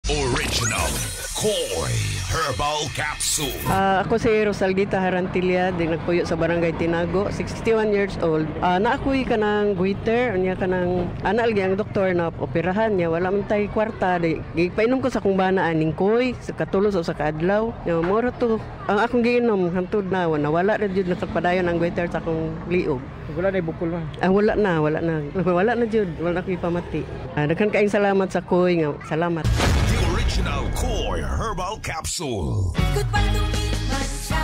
Original Koi Herbal Capsule. Ako si Rosaldita Harantilla, di nagpuyo sa Barangay Tinago, 61 years old. Naakoy kanang goiter, unya kanang ana lagi ang doktor na operahan niya, wala man tay kwarta, di gipainom ko sa akong bana aning koy, sa katulo sa usa ka adlaw. Nya moro to. Ang akong giinom hangtod na nawala ra jud, nakapadayon ang goiter sa akong liog. Wala na bukol man. Wala na, wala na. Wala na jud, wala na ko'y pamati. Daghan kaayong salamat sa koy nga salamat. The original Koi Herbal Capsule. Goodbye dumi't mantsa.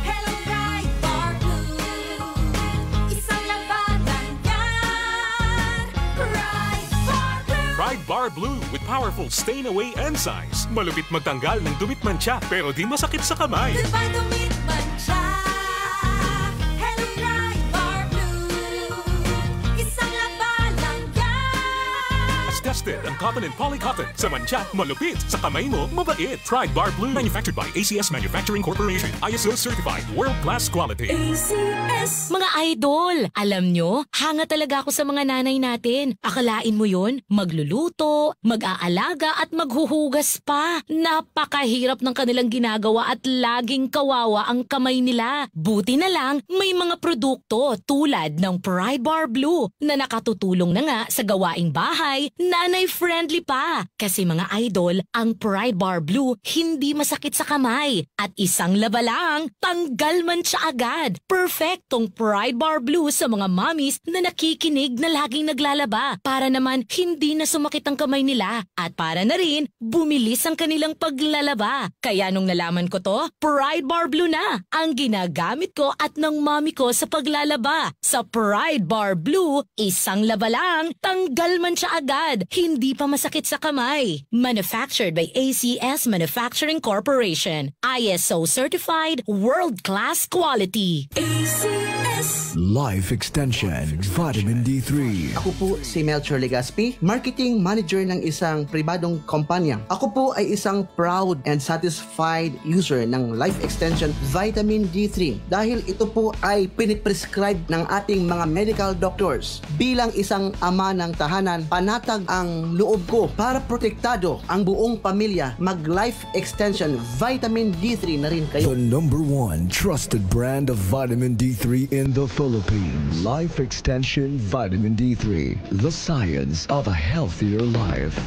Hello Pride Bar Blue. Isang labanan yan. Pride Bar Blue. Pride Bar Blue with powerful stain-away enzymes. Malupit magtanggal ng dumi't mantsa pero di masakit sa kamay. Goodbye dumi't mantsa. Hello Pride Bar Blue. Isang labanan yan. As tested on cotton and polycotton. Sa mantsa, malupit. Sa kamay mo, mabait. Pride Bar Blue. Manufactured by ACS Manufacturing Corporation. ISO certified. World-class quality. ACS. Mga idol, alam nyo, hanga talaga ako sa mga nanay natin. Akalain mo yun, magluluto, mag-aalaga at maghuhugas pa. Napakahirap ng kanilang ginagawa at laging kawawa ang kamay nila. Buti na lang, may mga produkto tulad ng Pride Bar Blue na nakatutulong na nga sa gawaing bahay, nanay-friendly pa. Kasi mga idol, ang Pride Bar Blue hindi masakit sa kamay. At isang laba lang, tanggal mantsa agad. Perfectong Pride Bar Blue sa mga mommies na nakikinig na laging naglalaba para naman hindi na sumakit ang kamay nila at para na rin bumilis ang kanilang paglalaba. Kaya nung nalaman ko to, Pride Bar Blue na ang ginagamit ko at ng mommy ko sa paglalaba. Sa Pride Bar Blue, isang laba lang, tanggal mantsa agad, hindi pa masakit sa kamay. Manufactured by ACS Manufacturing Corporation. ISO certified, world-class quality. ACS. Life Extension Vitamin D3. Ako po si Melchor Legaspi, marketing manager ng isang pribadong kumpanya. Ako po ay isang proud and satisfied user ng Life Extension Vitamin D3 dahil ito po ay piniprescribe ng ating mga medical doctors. Bilang isang ama ng tahanan, panatag ang loob ko para protektado ang buong pamilya. Mag Life Extension Vitamin D3 na rin kayo. The number one trusted brand of vitamin D3 in the Philippines. Life Extension Vitamin D3. The science of a healthier life.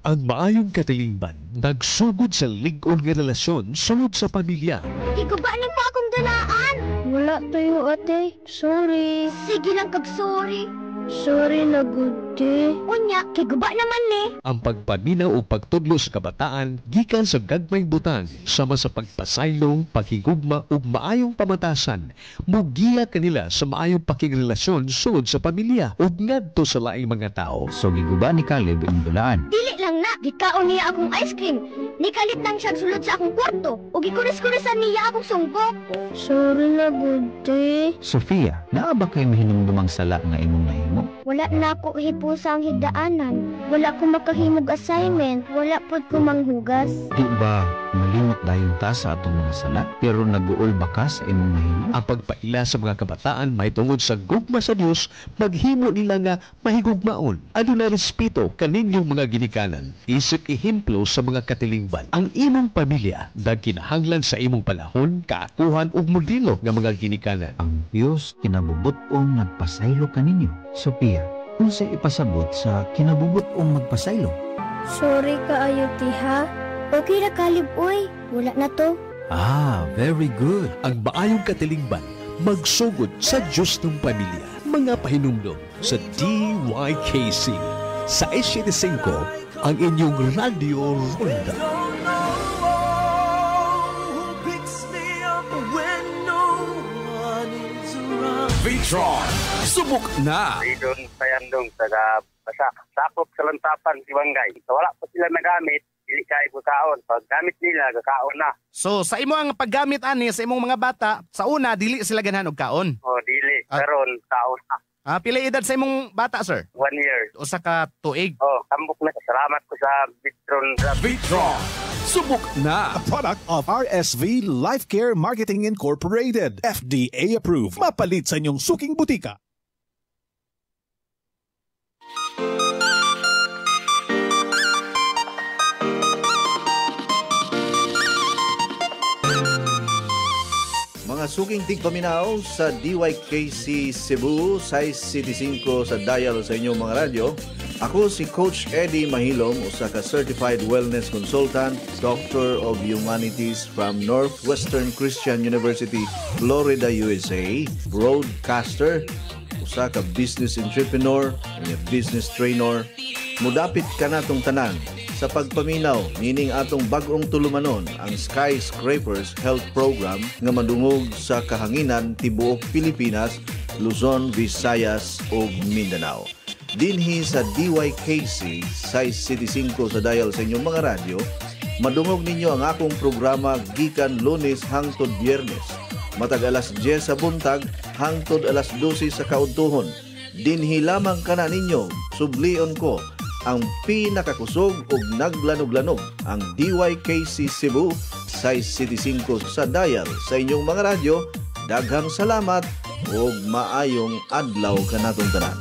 Ang maayong katilingban nagsugod sa lig-on nga relasyon sulod sa pamilya. Giguba nimo akong dulaan. Wala tayo, ate. Sorry. Sige lang kag sorry. Sorry na gud, te. Unya, kay guba naman ni. Ang pagpaminaw o pagtudlo sa kabataan gikan sa gagmayng butang sama sa pagpasaylong, paghigugma ug maayong pamatasan mugiya kanila sa maayong pakigrelasyon sulod sa pamilya ug ngadto sa laing mga tao. So giguba ni Caleb ang dulaan. Dili lang na, gikaon niya akong ice cream. Nikalit lang siya sulod sa akong kwarto ug gikuris-kurisan niya akong sungbok. Sorry na gud, te. Sofia, naa ba kay mahinumdumang sala nga imong nahimo? Wala na ako hipusa ang higdaanan. Wala ko makahimog assignment. Wala pod ko manghugas. Di ba malimot dayon ta sa atong mga sala pero naguol ba ka sa imong nahimo? Ang pagpaila sa mga kabataan mahitungod sa gugma sa Dios maghimo nila nga mahigugmaon. Aduna respeto kaninyong mga ginikanan. Isip ehemplo sa mga katilingban. Ang imong pamilya nagkinahanglan sa imong panahon, kaakuhan ug modelo nga mga ginikanan. Ang Dios kinabubut-ong nagpasaylo kaninyo. Sophia, unsay ipasabot sa kinabubut-ong magpasaylo? Sorry kaayo, tiha. Okay ra, Caleb, uy. Wala na to. Ah, very good. Ang maayong katilingban magsugod sa Diyos ng pamilya. Mga pahinumdom sa DYKC sa 75, ang inyong Radio Ronda. Vitron. Subok na. Ridon Sayandong taga Basa. Sakop sa Lantapan, si Bangay. So, wala pa sila nagamit, dili kay gakaon. Pag gamit nila, gakaon na. So sa imo ang paggamit ani sa imong mga bata, sa una dili sila ganahan og kaon. O dili, karon kaon na. Ah, pila edad sa imong bata, sir? 1 year. Usa ka tuig. Oh, tambok na. Salamat ko sa Vitron. Vitron. Subok na. A product of RSV Life Care Marketing Incorporated. FDA approved. Mapalit sa inyong suking butika. Mga suking tigpaminaw sa DYKC Cebu, size City 5 sa dial sa inyong mga radyo. Ako si Coach Eddie Mahilom, usa ka certified wellness consultant, Doctor of Humanities from Northwestern Christian University, Florida, USA, broadcaster, usa ka business entrepreneur, and a business trainer. Mudapit ka natong tanan sa pagpaminaw nining atong bag-ong tulumanon ang Skyscrapers Health Program nga madungog sa kahanginan tibuok Pilipinas, Luzon, Visayas ug Mindanao. Dinhi sa DYKC size City 5 sa dial sa inyong mga radyo, madungog ninyo ang akong programa gikan Lunes hangtod Biyernes, matag alas 10 sa buntag hangtod alas 12 sa kaudtuhon. Dinhi lamang kana ninyo, sublion ko ang pinakakusog ug naglanog-lanog ang DYKC Cebu size City 5 sa dial sa inyong mga radyo. Daghang salamat ug maayong adlaw kanatong tanan.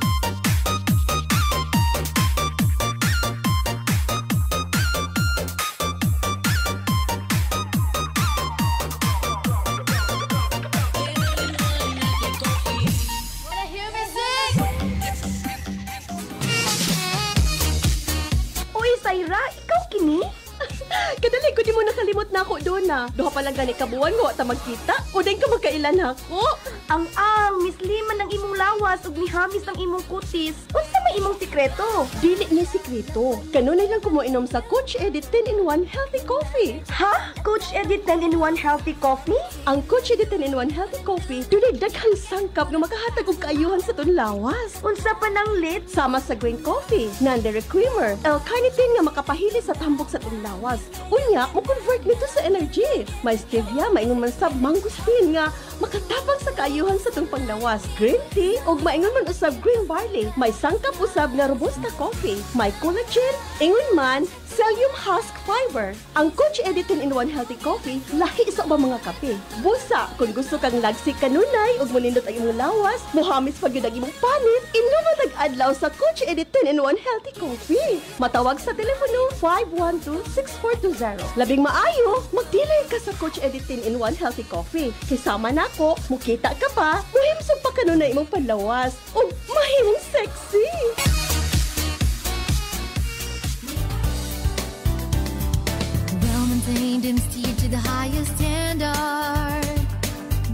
Wanna hear me sing? Uy, Syra, ikaw kini? Kadali ko di mo nakalimot na ako doon na. Duha pa lang gani ka buwan nga wa ta magkita. Uday ka magkailan ako. Ang Miss Liman ang imong lawas ug mihamis ang imong kutis. Unsa may imong sikreto? Dili ni sikreto. Kanunay lang kumuinom sa Coach Edith 10-in-1 Healthy Coffee. Ha? Coach Edith 10-in-1 Healthy Coffee? Ang Coach Edith 10-in-1 Healthy Coffee dunay daghang sangkap nga makahatag og kaayuhan sa atong lawas. Unsa pa nang lit? Sama sa green coffee, nandere creamer, L-carnitine nga makapahili sa tambok sa atong lawas. Unya, mo-convert nito sa energy. May stevia, maingon man sa mangosteen nga makatapang sa kaayuhan sa atong panglawas. Green tea ug maingon man usab green barley. May sangkap usab nga robusta coffee. May collagen, ingon man psyllium husk fiber. Ang Coach Edith 10-in-1 Healthy Coffee lahi sa ubang mga kape. Busa, kung gusto kang lagsik kanunay ug monindot ang imong lawas, mohamis pa gyud ang imong panit, inuma tag-adlaw sa Coach Edith 10-in-1 Healthy Coffee. Matawag sa telepono 512-6420. Labing maayo, magdilay ka sa Coach Edith 10-in-1 Healthy Coffee. Kisama nako, mukita ka pa, muhimsog pa kanunay imong panlawas ug mahimong sexy. Well maintained and steered to the highest standard.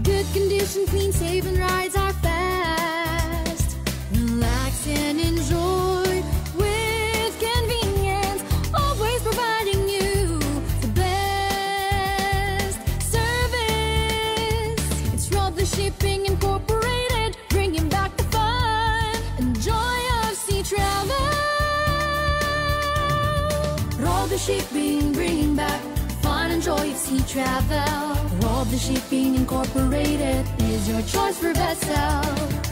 Good condition, clean, safe, and rides are fast. Relax and enjoy with convenience. Always providing you the best service. It's Rob the Shipping Incorporated, bringing back the fun and joy of sea travel. Rob the Shipping, bringing back fun and joy of sea travel. Rob the Shipping Incorporated is your choice for vessel.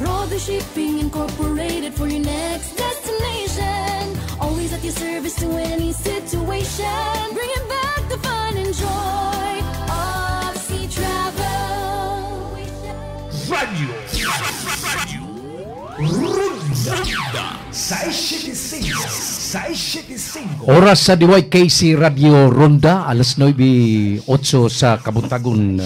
Rob the Shipping Incorporated for your next destination. Always at your service to any situation. Bringing back the fun and joy of sea travel. Radio. Radio. Ronda. 675. 675. Oras sa DYKC Radio Ronda, alas 9:08 sa Kabuntagon.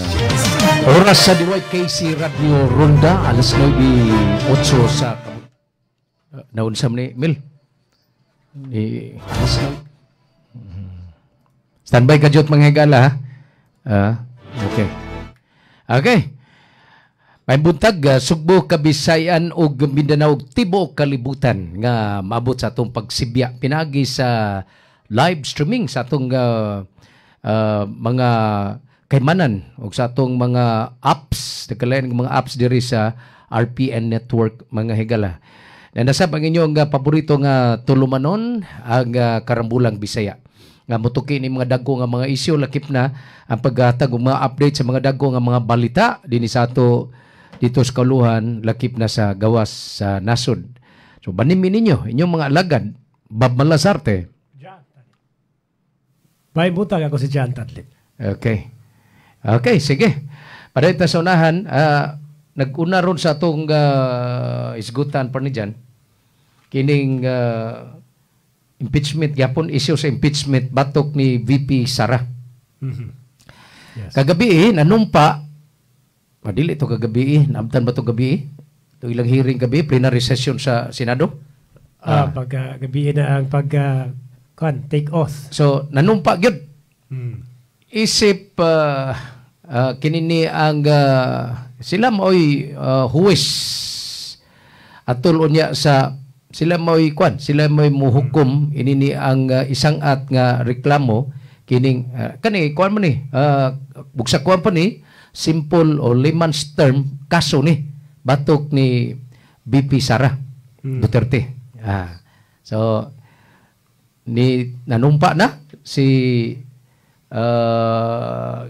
Oras sa DYKC Radio Ronda, alas 9:08 sa Kabuntagon. Naunsa man ni Mil? Ni alas 9. Standby ka jud mga higala ha. Okay. Okay. May buntag, Sugbo, Kabisayan ug Mindanao ug tibuok kalibutan nga maabot sa atong pagsibya pinaagi sa live streaming sa atong mga kaymanan ug sa atong mga apps, nagkalain mga apps diri sa RPN Network mga higala. Na nasab ang inyong paborito nga tulumanon ang Karambulang Bisaya nga mutuki ni mga dagko nga mga isyu, lakip na ang paghatag og mga update sa mga dagko nga mga balita dinhi sa ato Dito sa kauluhan, lakip na sa gawas sa nasod. So banimi ninyo inyong mga alagad, Bob Malasarte. Bye butag, ako si John Tadlip. Okay. Okay, sige. Padayon ta sa unahan, nag-una ron sa atong isgutan pa ni dyan, kining impeachment, gyapon issue sa impeachment batok ni VP Sara. Yes. Kagabi eh, nanumpa, madili to kagabi eh, naabtan ba to gabi eh? Ito ilang hearing gabi, plenary session sa Senado. Pag gabi na ang pag kan take oath. So nanumpa gyud. Isip kinini ang sila maoy huwes atol unya sa sila maoy kwan, sila maoy muhukom inini ang isang at nga reklamo kining kani kwan man ni bugsa kwan pa ni simple o layman's term kaso ni batok ni BP Sara Duterte. So ni nanumpa na si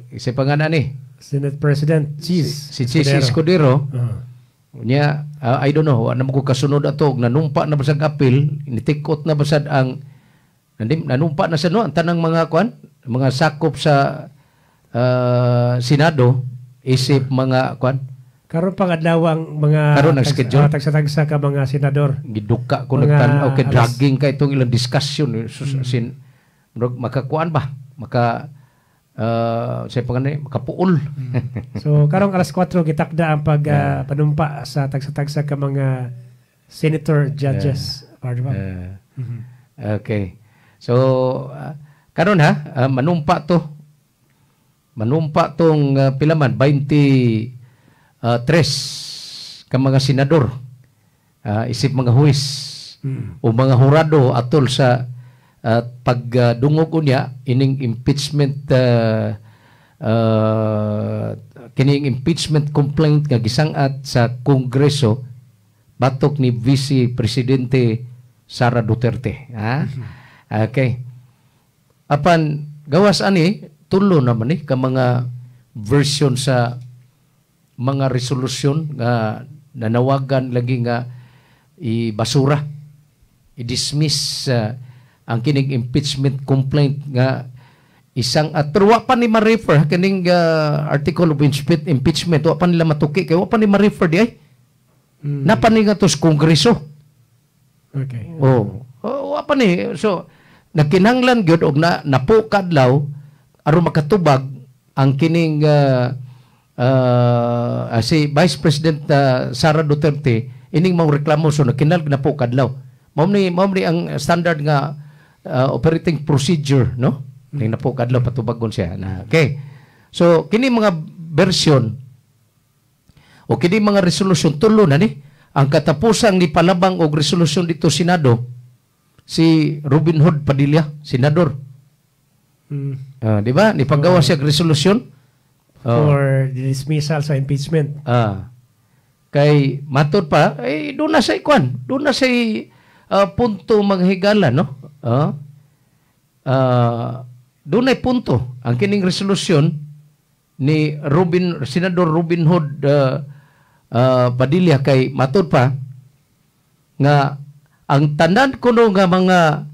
isa pa nga na ni Senate President Cheese si Cheese Escudero. Nya I don't know, wa na mo ko kasunod ato nanumpa na basag apil, nitikot na basad ang nanumpa na sa no ang tanang mga kwan, mga sakop sa Senado isip mga kwan. Karon pang adlaw ang mga karon ang schedule tagsa-tagsa ka mga senador. Giduka ko nagtan-aw kay dragging ka itong ilang discussion sin murag makakuan ba? Maka sa pangani makapuol. So karong alas 4 gitakda ang pag panumpa sa tagsa-tagsa ka mga senator judges. Okay. So karon ha manumpa to. Manumpa tong pila man 23 ka mga senador, isip mga huwes o mga hurado atol sa pagdungog unya ining impeachment kining impeachment complaint nga gisangat sa Kongreso batok ni Vice Presidente Sara Duterte. Okay. Apan gawas ani tulo naman ni ka mga version sa mga resolusyon nga nanawagan lagi nga ibasura, i-dismiss ang kining impeachment complaint nga isang at pero wa pa ni ma-refer kining article of impeachment, wa pa nila matuki kay wa pa ni ma-refer di ay. Napa ni nga to sa Kongreso. Okay. Oh, wa pa ni. So nakinahanglan gyud og na napukadlaw aron makatubag ang kining si Vice President Sara Duterte ining mao reklamo. So nakinahanglan na po kadlaw. Mao ni ang standard nga operating procedure, no? Ning napo kadlaw patubagon siya. Na, okay. So kini mga version o kini mga resolution tulo na ni ang katapusang ni palabang og resolusyon dito Senado si Robin Hood Padilla, senador. Di ba? Ni paggawa siya og resolusyon for the dismissal sa impeachment. Kay matod pa eh doon na sa ikwan, doon na sa punto manghigala, no? Doon ay punto ang kining resolusyon ni Senador Robin Hood Padilla kay matod pa nga ang tanan kuno nga mga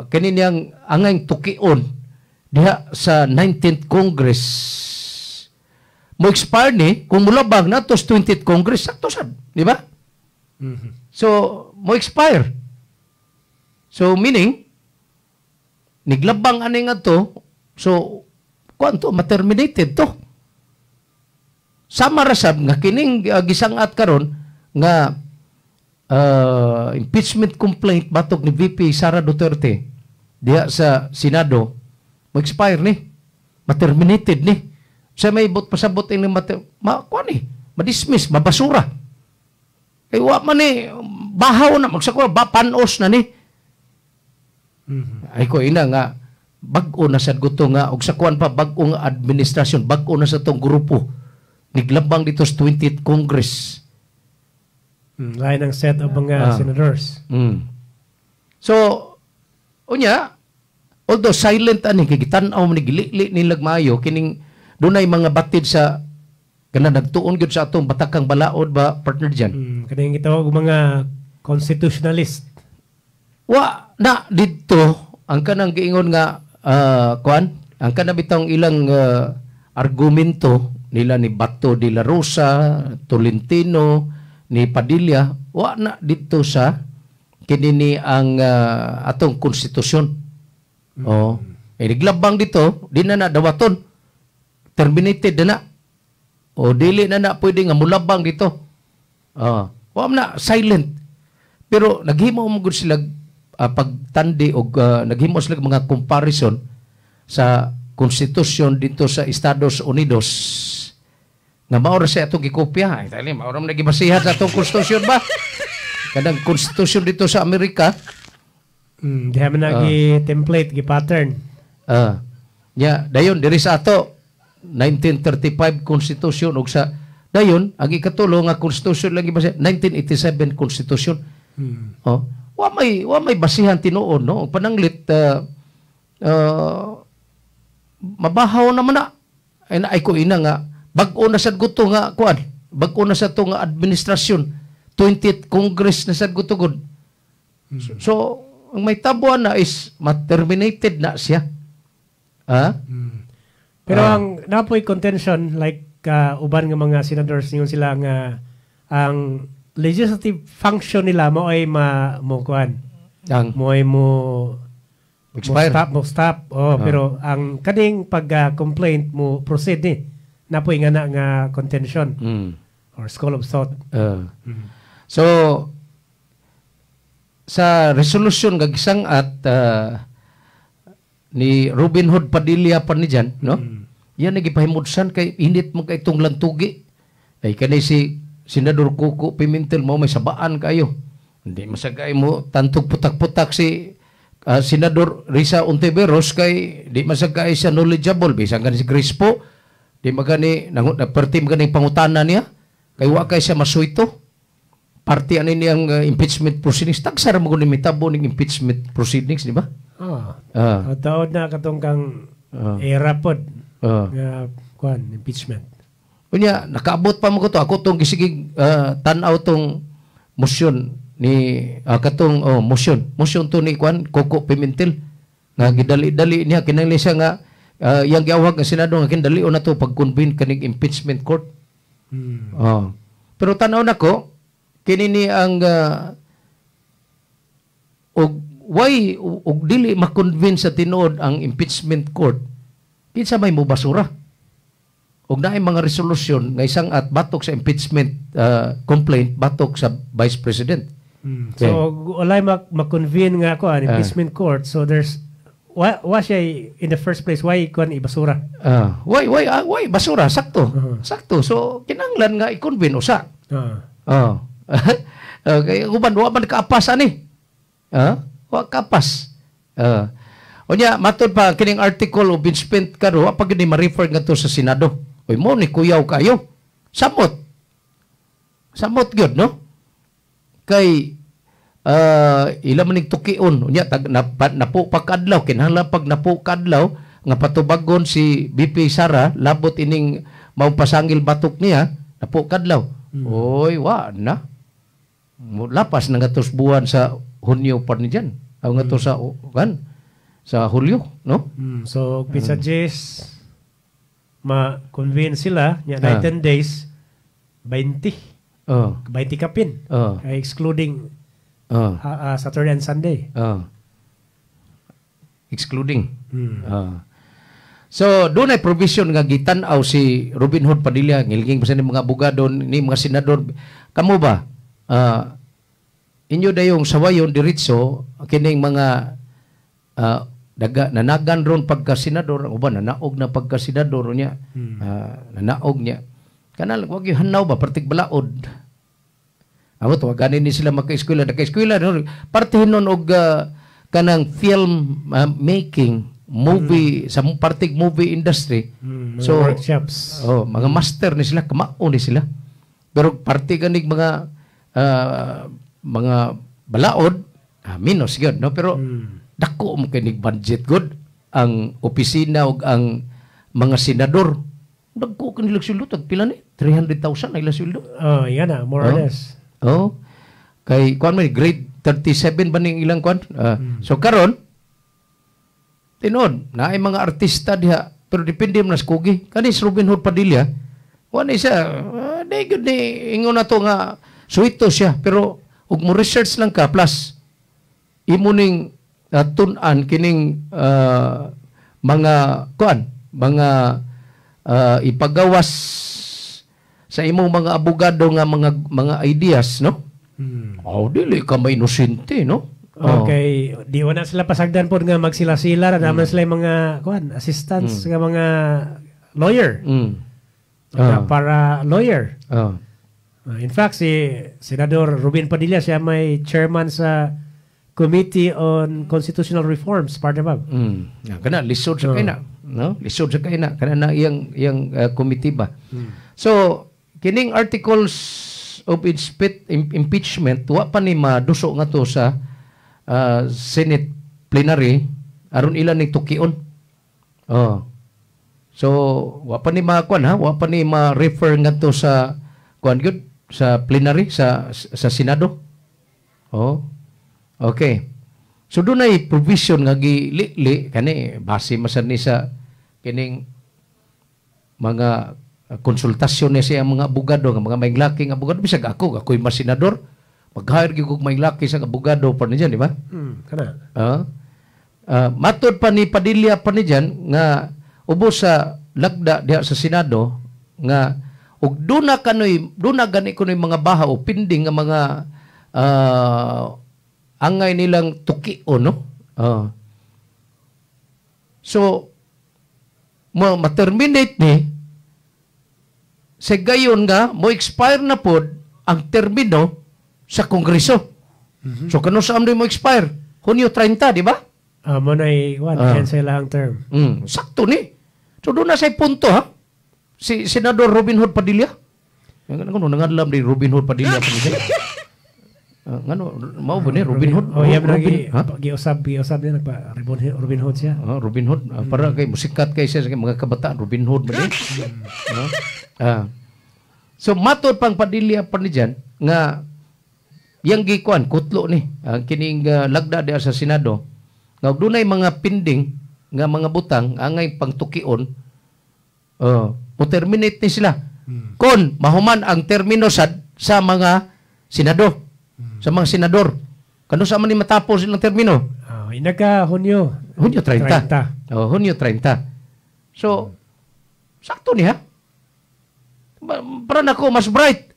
kini niyang angay tukion diha sa 19th Congress mo expire ni kung mulabang na to 20th Congress sakto sad, di ba? So mo expire. So meaning niglabang ani nga to, so kuanto ma-terminated to. Sama ra sab nga kining gisangat karon nga impeachment complaint batok ni VP Sara Duterte diha sa Senado mo-expire ni, ma-terminated ni. Sa may bot pasabot ini kuan ni, ma-dismiss, mabasura. Kay wa man ni bahaw na magsakwa ba panos na ni. Ay ko ina nga bag-o na sad guto nga og sa kuan pa bag-o nga administrasyon, bag-o na sa tong grupo niglabang dito sa 20th Congress. Lain ang set of mga senators. So unya although silent ani kay gitan-aw ni gilili nilag maayo kining dunay mga batid sa Kana nagtuon gyud sa atong batakang balaod ba, partner diyan. Kanang gitawag mga constitutionalist. Wa na didto ang kanang giingon nga kuan, ang kanang bitawng ilang argumento nila ni Bato de la Rosa, Tolentino, ni Padilla, wa na didto sa kini ni ang atong konstitusyon. Oh, eh naglabang dito, di na na dawaton. Terminated na na. O dili na na pwede nga mulabang dito. Oh, wa na silent. Pero naghimo mo gud sila pagtandi og naghimo sila mga comparison sa konstitusyon dito sa Estados Unidos nga mao ra sa atong gikopya. Ay, tali mao ra man nagibasihan sa atong konstitusyon ba? Kanang konstitusyon dito sa Amerika. Diha man na gi template, gi pattern. Ya, dayon diri sa ato 1935 Constitution ug sa dayon ang ikatulo nga constitution lang gibasihan 1987 Constitution. Oh, wa may basihan tinuod, no. Pananglit mabahaw naman na. Ay na ay ko ina nga bag-o na sad guto nga kuan, bag-o na sa to nga administrasyon. 20th Congress na sad guto gud. So, ang may tabuan na is ma-terminated na siya. Ah? Pero ang napoy contention like uban nga mga senators, ningon sila nga ang legislative function nila mo ay ma mo kuan. Ang mo ay mo expire. Mo stop, mo stop. Oh, pero ang kaning pag complaint mo proceed ni. Napoy nga na nga contention or school of thought. So sa resolution nga gisang-at ni Robin Hood Padilla pa ni dyan, no? Yan ang gipahimudsan kay init mo kay itong lantugi. Ay kani si Senador Koko Pimentel mo may sabaan kayo. Hindi masagay mo tantog putak-putak si Senador Risa Hontiveros kay di masagay siya knowledgeable, bisan gani si Grace Poe di magani nang perti magani pangutana niya kay wa kay siya masuito. Party ani niyang impeachment proceedings, tagsa ra mo ni mitabo ning impeachment proceedings, di ba? Oh. Ah. Taod na katong kang era pod nga kuan impeachment. Unya nakaabot pa mo ko to, ako tong gisigig tan-aw tong motion ni katong, oh, motion motion to ni kuan Koko Pimentel nga gidali-dali niya, kinahanglan siya nga iyang giawhag ang Senado nga kindalion na to pag-convene kaning impeachment court. Oh. Pero tan-aw nako kini ni ang og why og dili ma-convince sa tinuod ang impeachment court, kinsa may mobasura og naay mga resolusyon nga isang at batok sa impeachment complaint batok sa vice president? So walay ma-convene nga kuan impeachment court. So there's why siya in the first place, why kuan ibasura? Why basura, sakto. Sakto. So kinahanglan nga i-convene usa. Oh. Okay, uban wa man kaapas ani. Ah, wa kaapas. Unya matud pa kining article of impeachment karon wa pa gyud ni ma-refer ngadto sa Senado. Uy, mo ni kuyaw kayo. Samot. Samot gyud, no? Kay ila man ning tukion unya tag napo pa kadlaw, kinahanglan pag napo kadlaw nga patubagon si VP Sara labot ining maong pasangil batok niya napo kadlaw. Oy, wa na. Lapas na ngatos buwan sa Hunyo pa ni dyan. Aw nga sa kan sa Hulyo, no? So pizza Jess ma-convene sila nya 10 days, 20. 20 kapin. Ay, excluding Saturday and Sunday. Oh. Excluding. So, doon ay provision nga gitan-aw si Robin Hood Padilla, ngilinging pa sa ni mga abogado ni mga senador. Kamo ba? Inyo dayong sawayon diretso kining mga daga nanagan ron pagka senador, uban nanaog na pagka senador niya. Nanaog niya. Kanal wag yung hanaw ba pertig balaod. Amo to gani ni sila maka-eskwela, naka-eskwela no, parte nun og kanang film making, movie sa partig movie industry. Mga So workshops. Oh, mga master ni sila, kamao ni sila. Pero parte ganig mga mga balaod, minus gyud, no, pero dako mo kinig budget good ang opisina ug ang mga senador. Dagko kanilang sulod pila ni 300,000 na ilang sweldo. Oh, yan na, more or Oh. less. Oh. Kay kuan man grade 37 ba ning ilang kuan? So karon tinuod naay mga artista diha pero depende man sa kugi. Kani si Robin Hood Padilla, wa ni siya di gyud ni ingon na to nga suwito siya pero ug mo research lang ka plus imo ning tun-an kining mga kuan mga ipagawas sa imong mga abogado nga mga mga ideas, no? Oh, dili ka may inosente, no? Oh. Okay, di wala sila pasagdan po nga magsila-sila na naman sila yung mga kuan, assistants nga mga lawyer. Para lawyer. In fact, si Senador Robin Padilla siya may chairman sa Committee on Constitutional Reforms, partner Bob. Ya, kana lisod sa kayna, no? Lisod sa kayna kana na iyang iyang committee ba. So, kining articles of impeachment wa pa ni maduso nga to sa Senate plenary aron ila ning tukion. Oh. So, wa pa ni makuan ha, wa pa ni ma-refer ngadto sa kuan gyud sa plenary sa sa Senado. Oh. Okay. So dunay provision nga gilili kani base man ni sa kining mga konsultasyon niya sa mga abogado nga mga maing abogado bisag ako ako'y mas senador mag-hire gyud kog maing laki sa abogado pa niyan, di ba? Kana. Matod pa ni Padilla pa ni diyan nga ubos sa lagda diha sa Senado nga og duna kanoy duna gani kunoy mga baha o pending nga mga angay nilang tukion, no? So mo ma-terminate ni sa gayon nga mo expire na pod ang termino sa Kongreso. So kano sa mo expire? Hunyo 30, di ba? Mo na one, cancel ang term. Sakto ni. So doon na sa punto ha. Si Senador Robin Hood Padilla. Ngano nangadlam di Robin Hood Padilla pa ni. Ngano mao ba ni Robin Hood? Oh, yeah, Robin, ha? Giusab giusab niya nagpa Robin, Robin Hood siya. Oh, Robin Hood. Para kay musikat kay siya sa mga kabataan Robin Hood man ni. No? So matod pang Padilla pa ni diyan nga yang gikuan kutlo ni kining lagda diha sa Senado nga og dunay mga pending nga mga butang angay pangtukion, mo terminate ni sila kon mahuman ang termino sa mga senado, sa mga senador. Kano sa man ni matapos ilang termino? Oh, inaka Hunyo. Hunyo 30. 30. Oh, Hunyo 30. So sakto niya. Para nako mas bright.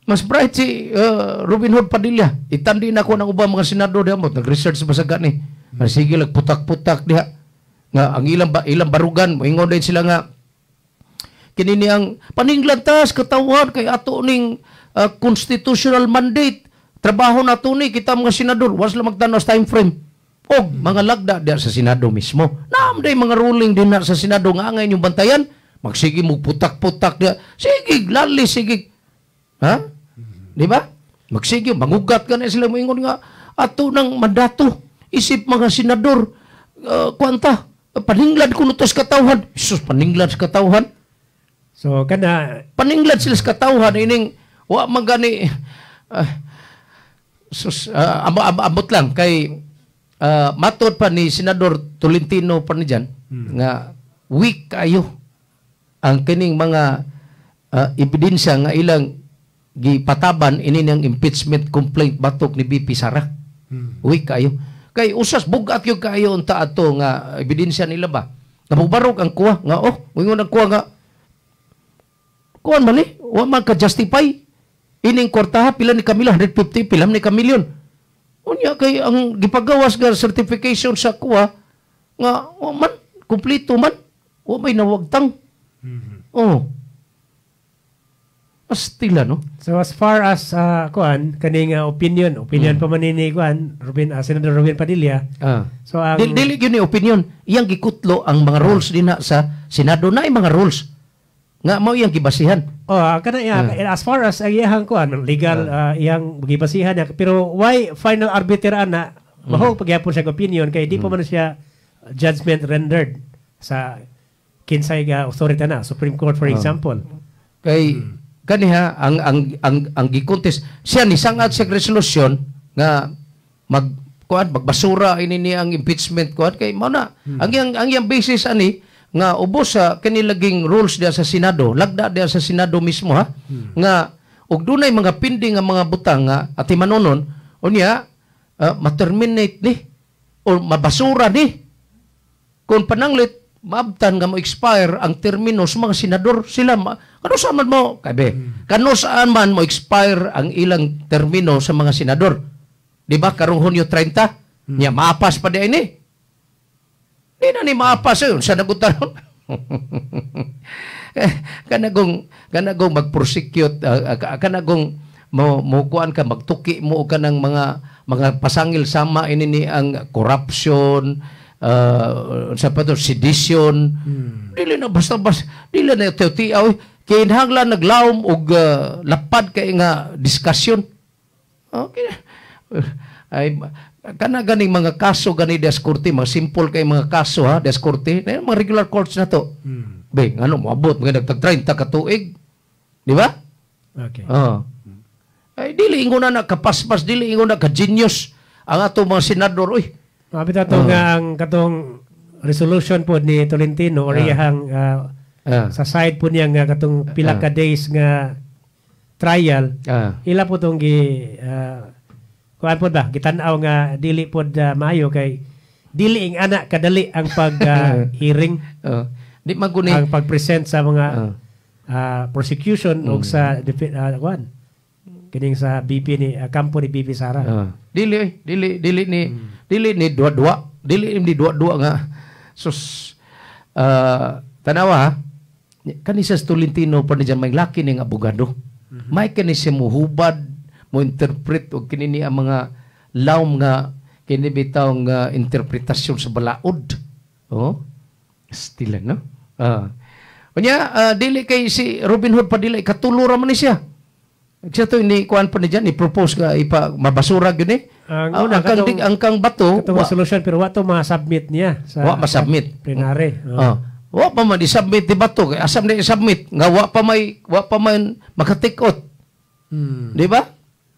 Mas bright si Robin Hood Padilla. Itandi na ko ng ubang mga senador diha mo nag-research ba sa gani. Sige lag putak-putak diha. Nga ang ilang ba, ilang barugan moingon din sila nga kini ni ang paninglantas katawhan kay ato ning constitutional mandate. Trabaho na to ni kita mga senador, was lang magtan-aw sa time frame. Og mga lagda diha sa Senado mismo. Naam day mga ruling din na sa Senado nga angay inyong bantayan. Magsige mo putak-putak diha. Sige, lali sige. Ha? Di ba? Magsige, mangugat ka na sila moingon nga ato ng mandato. Isip mga senador, kwanta, paninglad kuno to sa katawhan. Jesus, paninglad sa katawhan. So kana paninglad sila sa katawhan ining wa man gani sus, ambot lang kay matod pa ni Senador Tolentino pa ni dyan, nga weak kayo ang kining mga ebidensya nga ilang gipataban ini ng impeachment complaint batok ni VP Sara. Weak kayo. Kay usas bugat gyud kayo unta ato nga ebidensya nila ba. Nga mubarog ang kuha nga oh, moingon ang kuha nga kuan man ni, wa man ka justify ining kwartaha pila ni Camila 150 pila ni ka milyon. Unya kay ang gipagawas nga certification sa kuha nga wa man kumpleto man, wa may nawagtang. Oh. Astila, no? So as far as kuan kaning opinion, opinion pa man ni kuan Robin, Senator Robin Padilla. So ang Dili gyud ni opinion, iyang gikutlo ang mga rules dinha sa Senado na mga rules nga mao iyang gibasihan. Oh, kana iya, as far as ang iyang kuan legal iyang gibasihan niya, pero why final arbiter ana maho pagyapon siya opinion kay di pa man siya judgment rendered sa kinsay ga authority na Supreme Court, for example. Kay kaniha ang gi-contest siya ni sangat sa resolution nga mag kuan magbasura ini ni ang impeachment kuan kay mao na ang iyang basis ani nga ubos sa kini laging rules diya sa Senado, lagda diya sa Senado mismo ha, nga og dunay mga pending nga mga butang nga atimanon unya ma-terminate ni or mabasura ni kung pananglit maabtan nga mo expire ang termino sa mga senador sila kano saan man mo kabe kano saan man mo expire ang ilang termino sa mga senador, di ba? Karong Hunyo 30 nya maapas pa di ini, di na ni maapas yun sa nagutan. Kanagong mag-prosecute, kanagong mo mo kuan ka, magtuki mo kanang mga pasangil sama ini ni ang corruption, sa pa to, sedition. Dili na basta basta, dili na tiaw kinahanglan naglawom og lapad kay nga discussion. Okay, ay kana ganing mga kaso gani des korte, mga simple kay mga kaso ha des korte, na mga regular courts na to. Be ngano moabot mga nagtag 30 ka tuig, di ba? Okay. Oh. Ay dili ingon na kapaspas, dili ingon na ka genius ang ato mga senador oy. Mabit ato nga ang katong resolution po ni Tolentino or iyahang sa side po niya nga katong pila ka days nga trial, ila po tong gi kuan po ba gitan-aw nga dili pod maayo kay dili ing ana kadali ang pag hearing, di maguni ang pag-present sa mga prosecution ug sa kuan kining sa BP ni kampo ni BP Sara. Dili oy, dili dili ni dili ni duwa-duwa, dili ni duwa-duwa nga sus, tanawa ha. Kani sa Tolentino pa ni dyan, may laki ning abogado. May kani siya muhubad, mo interpret og kini ni ang mga lawom nga kini bitaw nga interpretasyon sa balaod. Oh. Still no? Unya dili kay si Robin Hood Padilla katulo ra man ni siya. Siya to ni kuan pa ni dyan, i-propose nga ipa mabasura gyud ni. Ang una, ang kang, ang kang bato, katong resolution pero wa to ma-submit niya sa wa ma-submit. Plenary. Oh. Oh. Wa pa man i-submit di bato kay asam ni i-submit nga wa pa man makatikot. Di ba?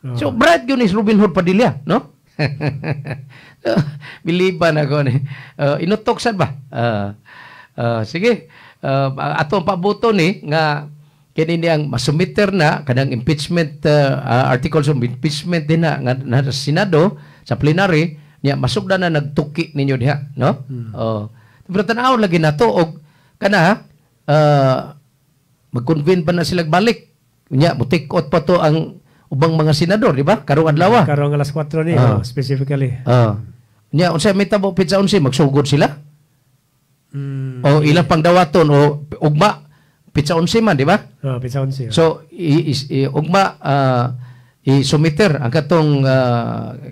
Oh. So bright gyud ni Robin Hood Padilla, no? So, biliban ako ni. Inutok sad ba? Sige. Ato ang pabuto ni nga kini niyang masumiter na kanang impeachment, articles of impeachment din na nga na sa Senado sa plenary niya masugdan na nagtuki ninyo diha, no? Oh. Pero tan-aw lagi nato og kana mag-convene pa na sila balik. Nya mutikot pa to ang ubang mga senador, di ba? Karong adlaw. Karong alas 4 ni oh, specifically. Nya unsay may tabo pitsa 11 magsugod sila? O ilang pang dawaton o ugma pitsa 11 man, di ba? Oh, pitsa 11. So ugma i-submitter ang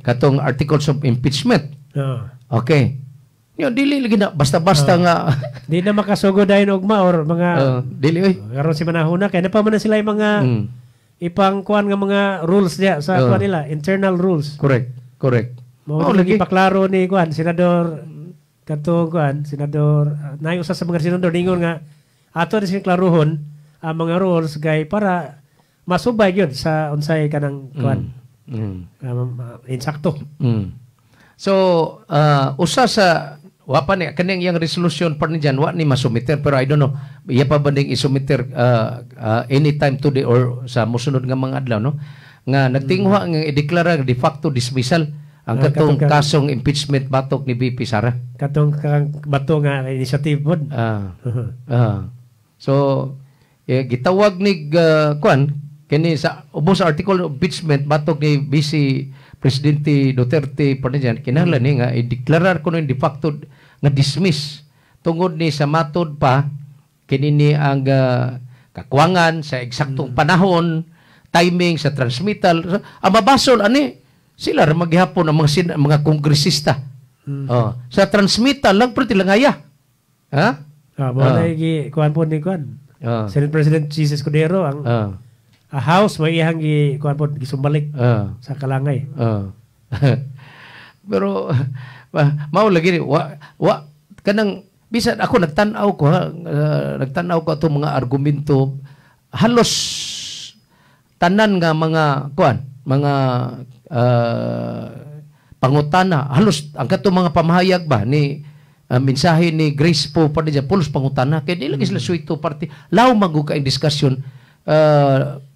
katong articles of impeachment. Okay. Yo dili lagi na basta-basta nga. Di na makasugod dayon ugma or mga Dili oy. Karon si manahuna kay na pa man na sila yung mga ipang kuan nga mga rules diya sa kuan nila, internal rules. Correct. Correct. Mao Oh, lagi lagi. paklaro ni kuan senador katong kuan senador, naay usa sa mga senador ningon nga ato ni sing klaruhon ang mga rules kay para masubay gyud sa unsay kanang kuan insakto. So, usa sa wa pa ni kaning iyang resolution pa ni dyan, wa ni masumiter pero I don't know iya pa ba ning isumiter anytime today or sa mosunod nga mga adlaw, no, nga nagtingwa nga ideklara de facto dismissal ang katong kasong impeachment batok ni VP Sara. Katong kang bato nga initiative pod. So eh, gitawag ni kuan kini sa ubos sa article of impeachment batok ni Vice Presidente Duterte pa niyan kinahanglan ni nga i-deklarar kuno de facto nga dismiss tungod ni sa matod pa kini ni ang kakwangan sa eksaktong panahon, timing sa transmittal. So, ang mabasol ani sila ra maghapon ang mga kongresista. Oh, sa transmittal lang pero tilangaya. Ha? Ah, mo na gi kuan po ni kuan. Senate President Chiz Escudero ang a House may iyang gi kuan po gisumbalik sa kalangay. Pero mao lagi ni wa kanang bisan ako nagtan-aw ko ha, nagtan-aw ko atong mga argumento. halos tanan nga mga kuan, mga pangutana, halos ang kato mga pamahayag ba ni mensahe ni Grace Poe pa niya pulos pangutana kay di lagi sila suito party law magug kay discussion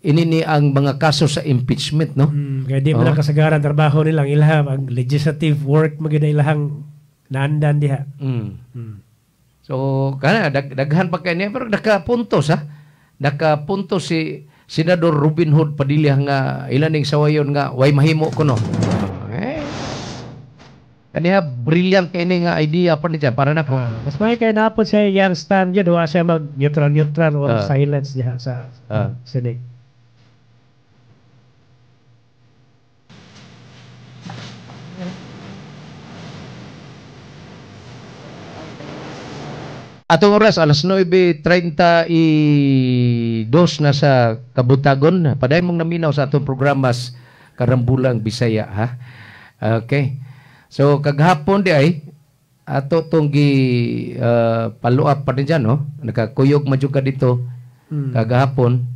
ini ni ang mga kaso sa impeachment, no? Kaya di man kasagaran trabaho nila ang ilaha ang legislative work magyud na ilahang naandan diha. So kana daghan pa kay niya pero nakapuntos ha. Nakapunto si Senador Robin Hood Padilla nga ilan ning sawayon nga way mahimo kuno. Kaniya brilliant kay ni nga idea pa niya para nako. Mas may kay napod siya iyang stand yun, wa siya mag neutral neutral or silence diha sa Senate. Atong oras alas 9:32 na sa Kabutagon. Paday mong naminaw sa atong programas Karambulang Bisaya, ha. Okay. So kaghapon di ay ato tong gi follow up pa din dyan, no? Nakakuyog man jud ka dito kagahapon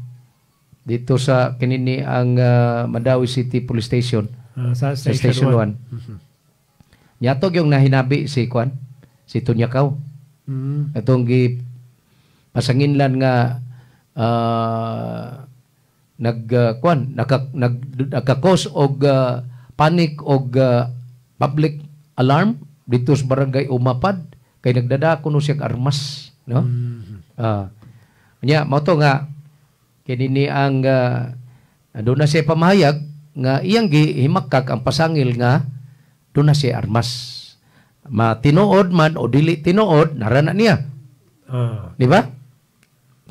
dito sa kinini ang Mandaue City Police Station sa Station 1. Nyatog yung nahinabi si Kwan, si Tunyakaw. Atong gi pasanginlan nga nag kuan naka-cause og panic og public alarm dito sa barangay Umapad kay nagdada kuno siya armas, no? Nya mao to nga kini ni ang doon na siya pamahayag nga iyang gihimakak ang pasangil nga doon na siya armas. Matinuod man o dili tinuod narana niya. Di ba?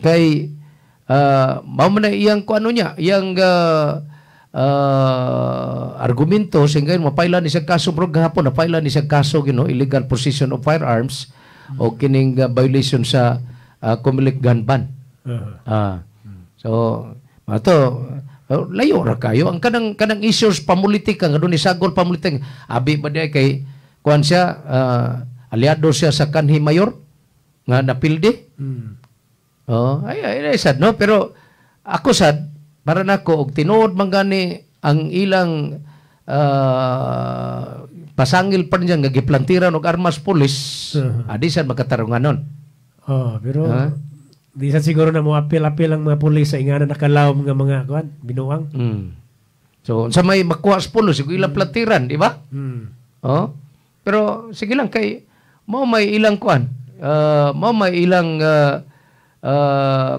Kay mao man na iyang kuano niya, iyang argumento singay mapailan ni siya kaso bro gahapon napailan ni siya kaso gino illegal possession of firearms o kining violation sa Comelec gun ban. So ato layo ra kayo ang kanang issues pamulitika nga doon ni sagol pamulitika abi ba di kay kuan siya aliado siya sa kanhi mayor nga napildi. Oh, ay sad no, pero ako sad para nako og tinuod man gani ang ilang pasangil pa niya nga giplantiran og armas pulis, adi sad makatarunganon. Oh, pero di sad siguro na mo apil-apil ang mga pulis sa ingana nakalawom nga mga kuan binuang. So unsa may makuha sa pulis kung ilang plantiran, di ba? Oh. Pero sige lang kay mao may ilang kuan, mao may ilang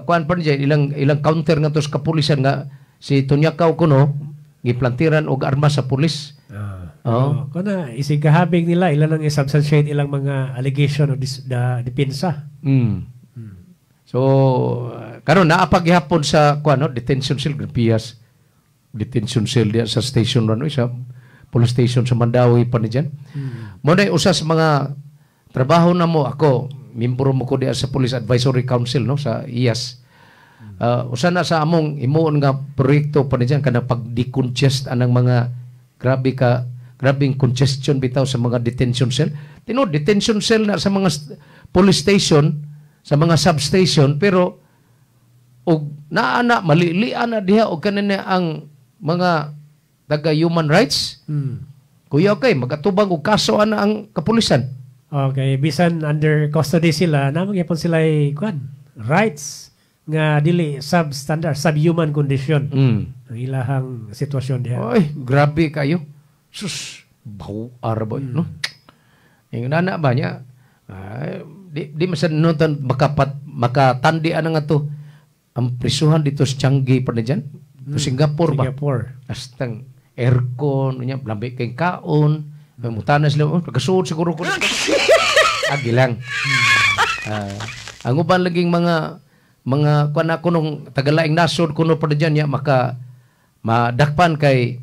kuan pa niya ilang counter nga to sa kapulisan nga si Tunyakaw kuno giplantiran og armas sa pulis. Oh, kuna isig kahabig nila ilan ang i-substantiate ilang mga allegation o depensa. So karon naa pa gihapon sa kuan no detention cell pias detention cell diya sa station 1 sa police station sa Mandaue pa ni diyan. Mo na usa sa mga trabaho na mo ako membro mo ko diya sa Police Advisory Council no sa IAS. Usa na sa among himuon nga proyekto pa ni diyan kana pag-decongest anang mga grabing congestion bitaw sa mga detention cell. Tinuod detention cell na sa mga police station, sa mga substation, pero og naa na malilian na diha og kanina ang mga taga human rights. Kuya kay magatubang og kaso ana ang kapulisan. Okay, bisan under custody sila, na magyapon sila kuan rights nga dili substandard, subhuman condition. Ang ilahang sitwasyon diha. Oy, grabe kayo. Sus, bawar ba no? Yung nana ba niya? Ay, di masan notan makatandi ana nga to. Ang prisuhan dito sa Changi pa na dyan. Singapore ba? Singapore. Astang aircon, niya lambi kay kaon. May mutana sila, oh, nagkasuod siguro ko. Agi lang. Ang uban laging mga kuan ako nung tagalaing nasod kuno pa dyan niya maka madakpan kay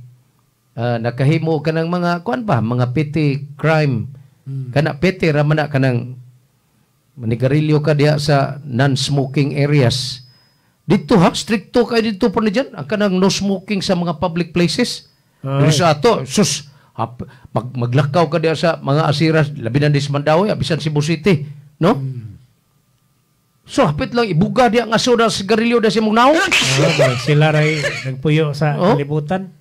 nakahimo ka ng mga kuan ba, mga petty crime. Kana petty ra man na kanang manigarilyo ka diha sa non-smoking areas. Dito ha, stricto kay dito pa ni dyan. Ang kanang no smoking sa mga public places. Dito sa ato, sus, maglakaw ka diha sa mga asiras, labi na di sa Mandaue, bisan Cebu City, no? So hapit lang ibuga diha ang aso na sigarilyo da sa imong naong. Oh, sila ray nagpuyo sa kalibutan.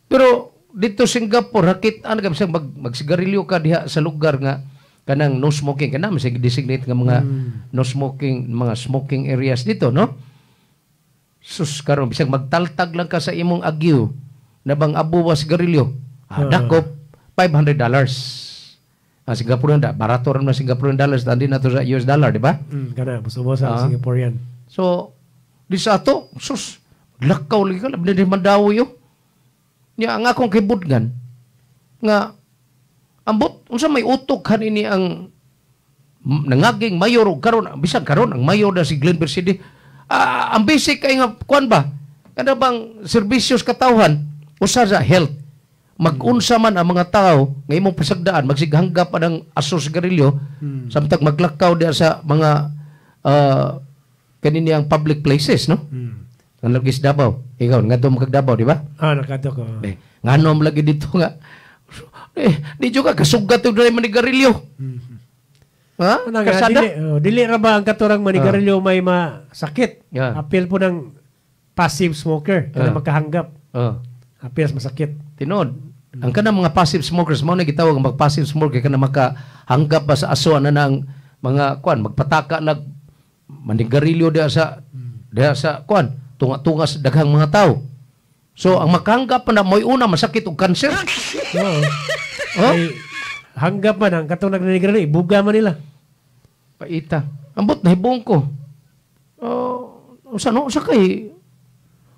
Pero dito Singapore hakit-an ka bisag magsigarilyo ka diha sa lugar nga kanang no smoking kana man designate nga mga no smoking, mga smoking areas dito, no? Sus karon bisag magtaltag lang ka sa imong agyo na bang abo wa sigarilyo, dakop $500. Ang Singaporean da, barato ra man Singaporean dollars tandi na to sa US dollar, di ba? Kana busubos ang Singaporean. So di sa ato, sus, lakaw lagi ka labi na Mandawi yo. Nya ang akong kibudngan nga ambot unsa may utok kanini ang nangaging mayor og karon, bisan karon ang mayor na si Glenn Bercede. Ang basic kay nga kuan ba? Kana bang serbisyo sa katawhan usa sa health. Magunsa man ang mga tao nga imong pasagdaan magsighanggap pa ng aso sigarilyo samtang maglakaw diha sa mga kanini ang public places, no? Ang lagi sa Davao. Ikaw ngadto mo kag Davao, di ba? Nakadto ko. Ngano lagi dito nga. Di jud ka kasugat og dili manigarilyo. Ha? Kasada? Dili ra ba ang katurang manigarilyo may masakit? Yeah. Apil po ng passive smoker kana makahanggap. Apil masakit. Tinod. Ang kanang mga passive smokers mao na gitawag ang passive smoker kana makahanggap ba sa aso ana ng mga kuan magpataka lag manigarilyo diha sa kuan tunga-tunga sa daghang mga tao. So ang makahanggap pa na mo'y una masakit og cancer. Oo. Oh? Ay, hanggap man ang katong nagnanigarilyo ibuga man nila. Paita. Ambot nahibong ko. Usa no usa kay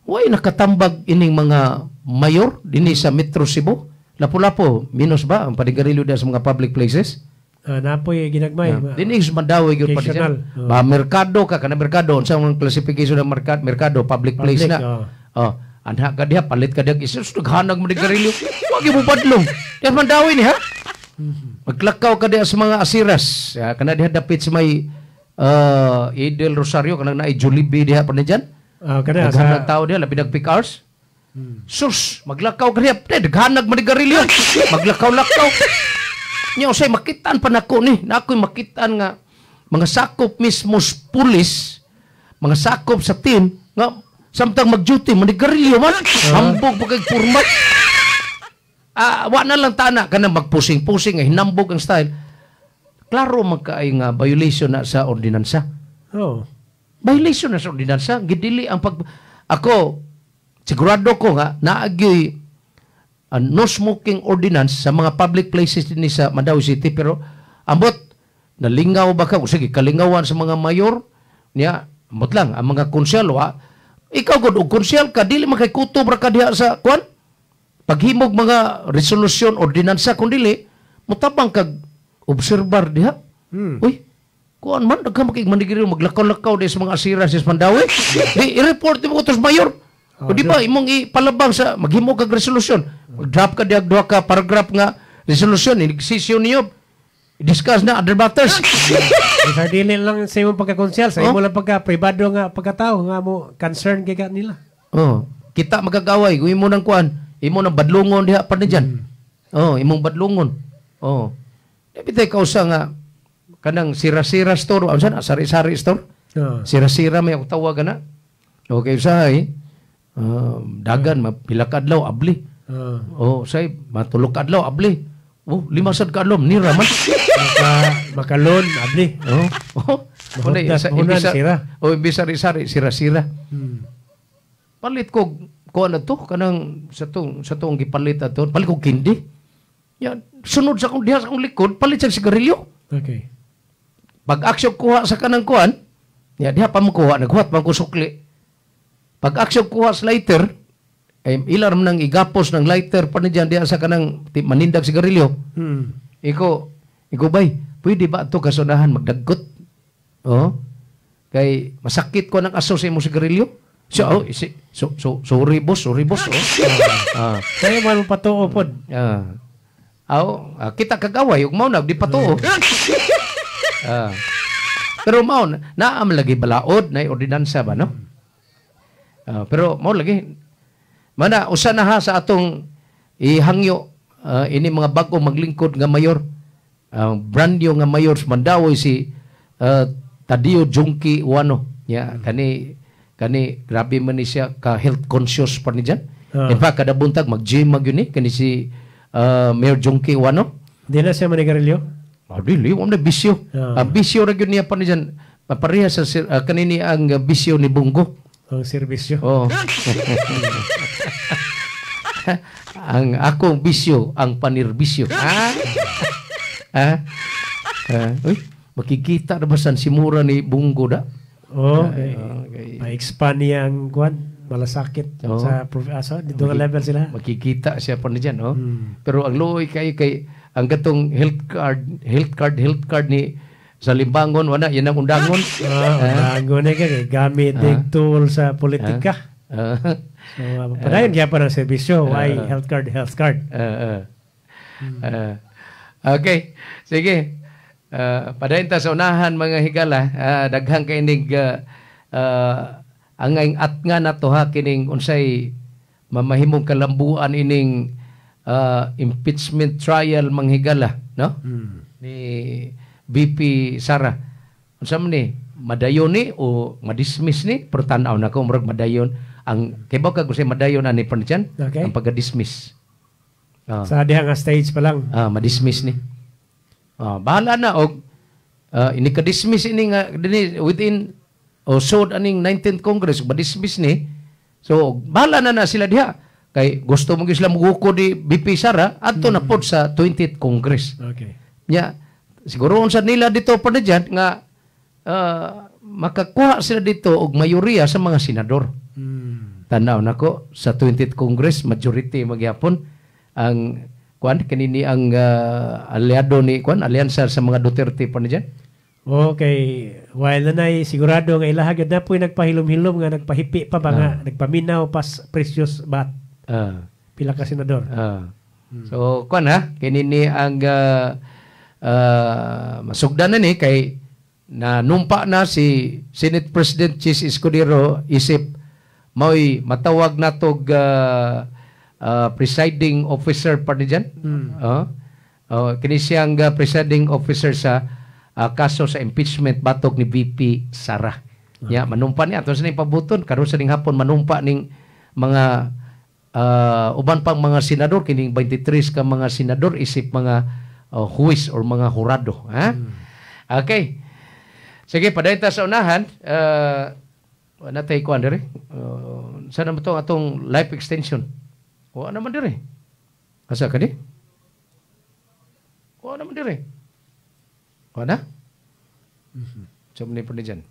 way nakatambag ining mga mayor dinhi sa Metro Cebu. Lapu-lapu minus ba ang panigarilyo diha sa mga public places? Napoy ginagmay. Dinhi sa Mandawi gyud pa diyan. Ba merkado ka kana merkado unsa ang classification ng merkado public place na. Oh, anha ka diha palit ka diha isus naghanag manigarilyo. Wa gyud mo padlong. Diha Mandawi ni ha. Maglakaw ka diha sa mga asiras. Ya, kana diha dapit sa may Idel Rosario kanang naay Jollibee diha pa diyan. Kana sa tao diha labi nag peak hours. Sus, maglakaw ka diha, daghanag manigarilyo. Maglakaw-lakaw. Nya usay makitaan pa nako ni, na ako'y makitaan nga mga sakop mismo sa pulis, mga sakop sa team nga samtang mag-duty manigarilyo man. Hambog pa kay purma. Wa na lang tana kanang magpusing-pusing nga hinambog ang style. Klaro man kaay nga violation na sa ordinansa. Oh. Violation na sa ordinansa, gidili ang pag ako sigurado ko nga naagyoy no smoking ordinance sa mga public places dinhi sa Mandaue City, pero ambot nalingaw ba ka sige kalingawan sa mga mayor niya ambot lang ang mga konsyal wa ikaw gud og konsyal ka dili man kay kutob ra ka diha sa kuan paghimog mga resolusyon ordinansa kun dili motabang kag obserbar diha. Uy, kuan man daghan makig manigiro maglakaw-lakaw di sa mga asira sa Mandaue. Di i-report mo to sa mayor. O di ba imong ipalabang sa maghimo kag resolusyon, mag-drop ka diag duha ka paragraph nga resolusyon in-session niyo. I-discuss na other matters. Sa dili lang sa imong pagkakonsyal, sa imo lang pagka pribado nga pagkatao nga mo concern kay ka nila. Oh, kita magagaway kung imo nang kuan, imo nang badlungon diha pa diyan. Oh, imong badlungon. Oh. Di bitay kausa nga kanang sira-sira store, unsa na sari-sari store? Sira-sira may akong tawag ana. Okay usahay. Dagan mapila ka adlaw abli. Oh, say matulog ka adlaw abli. Oh, lima sad ka adlaw nira man. Makalon abli. Oh. Oh. Sira. Oh, imbis sari-sari sira-sira. Palit ko kuan na to kanang sa tong gipalit ato, palit ko kindi. Ya, sunod sa akong diha sa akong likod, palit sa sigarilyo. Okay. Pag aksyon kuha sa kanang kuan, ya diha pa mo kuha, naghuwat man ko sukli. Pag aksyon kuha sa lighter, ilar man nang igapos ng lighter pa niyan diha sa kanang manindag sigarilyo. Iko bay, pwede ba ato kasunahan magdagkot? Oh. Kay masakit ko ng aso sa imong sigarilyo. So, oh, so, sorry boss, sorry boss. Oh. Kaya man patuo pod. Aw, kita kagaway ug mao na di patuo. Pero mao naam lagi balaod na ordinansa ba, no? Pero mao lagi mana usa na ha sa atong ihangyo ini mga bag-o maglingkod nga mayor, brand new nga mayor sa Mandaue si Tadio Jungki Wano. Ya, kani kani grabe man ni siya ka health conscious pa ni dyan. In fact, kada buntag mag-gym mag yun eh kani si Mayor Jungki Wano. Di na siya manigarilyo? Ah, dili, wa na bisyo. Ang bisyo ra gyud niya pa ni dyan. Pareha sa kanini ang bisyo ni Bungo. Ang serbisyo. Oh. Ang akong bisyo, ang panirbisyo. Ha? Ha? Ha? Uy, makikita na ba san simura ni Bungo da? Oh, okay. Okay. Ma-expand niya ang kuan, malasakit sa asa dito nga level sila. Makikita siya pa ni dyan, oh. Pero ang luoy kay kay ang katong health card ni sa Limbangon wala yan ang undangon. Undangon eh kay gamit tool sa politika. So padayon gyapon ang serbisyo, why health card, health card. Okay, sige. Padayon ta sa unahan mga higala, daghang kay inig angay at nga nato ha kining unsay mamahimong kalambuan ining impeachment trial mga higala, no? Ni VP Sara. Unsa man ni madayon ni o madismiss ni? Pero tan-aw na ko murag madayon ang kay kag unsay madayon ani pa niyan? Okay. Ang pagka-dismiss. Sa diha nga stage pa lang. Madismiss ni. Bahala na og ini ka-dismiss ini nga dinhi within o sod aning 19th Congress madismiss ni. So bahala na na sila diha kay gusto mo gyud sila muguko di VP Sara adto na pod sa 20th Congress. Okay. Nya siguro unsa nila dito pa na dyan nga makakuha sila dito og mayoriya sa mga senador. Tanaw nako sa 20th Congress majority magyapon ang kuan kanini ang aliado ni kuan alyansa sa mga Duterte pa na dyan. Okay, while nanay sigurado nga ilaha gyud na po'y nagpahilom-hilom nga nagpahipi pa ba nga nagpaminaw pas precious bat. Pila ka senador. So kuan ha kanini ang masugdan na ni kay nanumpa na si Senate President Chis Escudero isip mao'y matawag natog presiding officer pa ni dyan. Kini siyang presiding officer sa kaso sa impeachment batok ni VP Sara. Ya, manumpa niya ato sa ning pabuton karon sa ning hapon manumpa ning mga uban pang mga senador kining 23 ka mga senador isip mga huwis or mga hurado, ha? Okay. Sige, padayon ta sa unahan. Wala tayo kuan diri. Saan naman itong atong life extension? Wala naman diri. Asa ka di? Wala naman diri. Wala na? So, muna po ni dyan.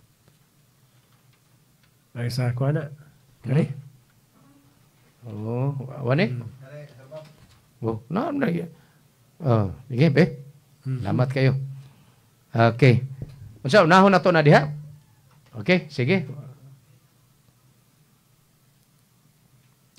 Ay, sa kuan na. Kari? Oo. Wala ni? Oh, na, na. Sige, be. Salamat kayo. Okay. Unsa, unahon na to na diha? Okay, sige.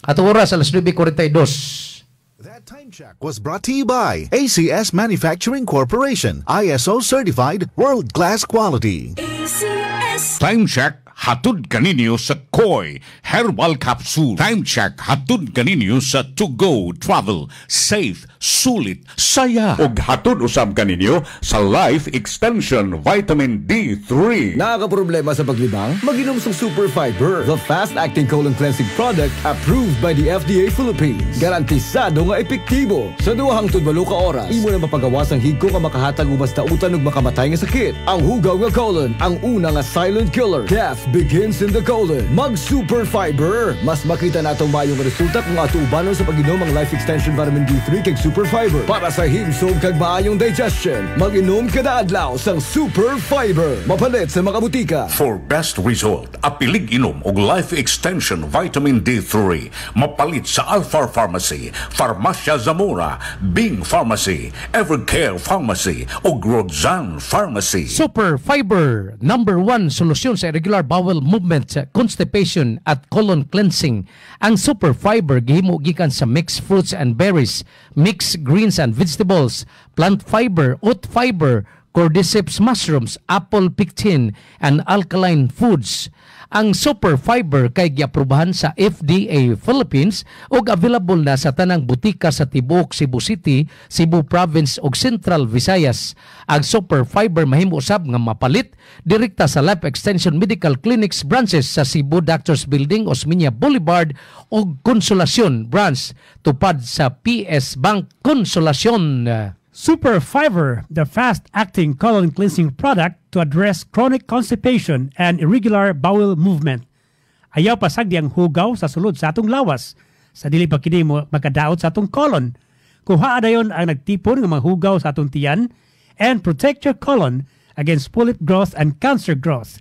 Atong oras, alas 9:42. That time check was brought to you by ACS Manufacturing Corporation, ISO certified, world-class quality. ACS. Time check hatod kaninyo sa Koi Herbal Capsule. Time check hatod kaninyo sa To Go Travel, safe, sulit, saya. Og hatod usab kaninyo sa Life Extension Vitamin D3. Nakakaproblema sa paglibang? Maginom sa Super Fiber, the fast-acting colon cleansing product approved by the FDA Philippines. Garantisado nga epektibo. Sa 2 hangtod 8 ka oras, imo na mapagawas ang higko nga makahatag ubas dautan ug makamatay nga sakit. Ang hugaw nga colon, ang una nga silent killer. Death begins in the colon. Mag Super Fiber. Mas makita natong maayong resulta kung ato ubanon sa pag-inom ang Life Extension Vitamin D3 kag Super Fiber. Para sa himsog kag maayong digestion, mag-inom kada adlaw sang Super Fiber. Mapalit sa mga butika. For best result, apilig inom og Life Extension Vitamin D3. Mapalit sa Alpha Pharmacy, Farmacia Zamora, Bing Pharmacy, Evercare Pharmacy ug Roxanne Pharmacy. Super Fiber, number 1 solusyon sa irregular bowel movement, constipation at colon cleansing. Ang Super Fiber gihimo gikan sa mixed fruits and berries, mixed greens and vegetables, plant fiber, oat fiber, cordyceps mushrooms, apple pectin, and alkaline foods. Ang Super Fiber kay giaprobahan sa FDA Philippines ug available na sa tanang butika sa tibuok Cebu City, Cebu Province ug Central Visayas. Ang Super Fiber mahimo usab nga mapalit direkta sa Life Extension Medical Clinics branches sa Cebu Doctors Building, Osmeña Boulevard ug Consolacion Branch tupad sa PS Bank Consolacion. Super Fiber, the fast-acting colon cleansing product to address chronic constipation and irregular bowel movement. Ayaw pasagdi ang hugaw sa sulod sa atong lawas sa dili pa kini mo makadaot sa atong colon. Kuha dayon ang nagtipon nga mga hugaw sa atong tiyan and protect your colon against polyp growth and cancer growth.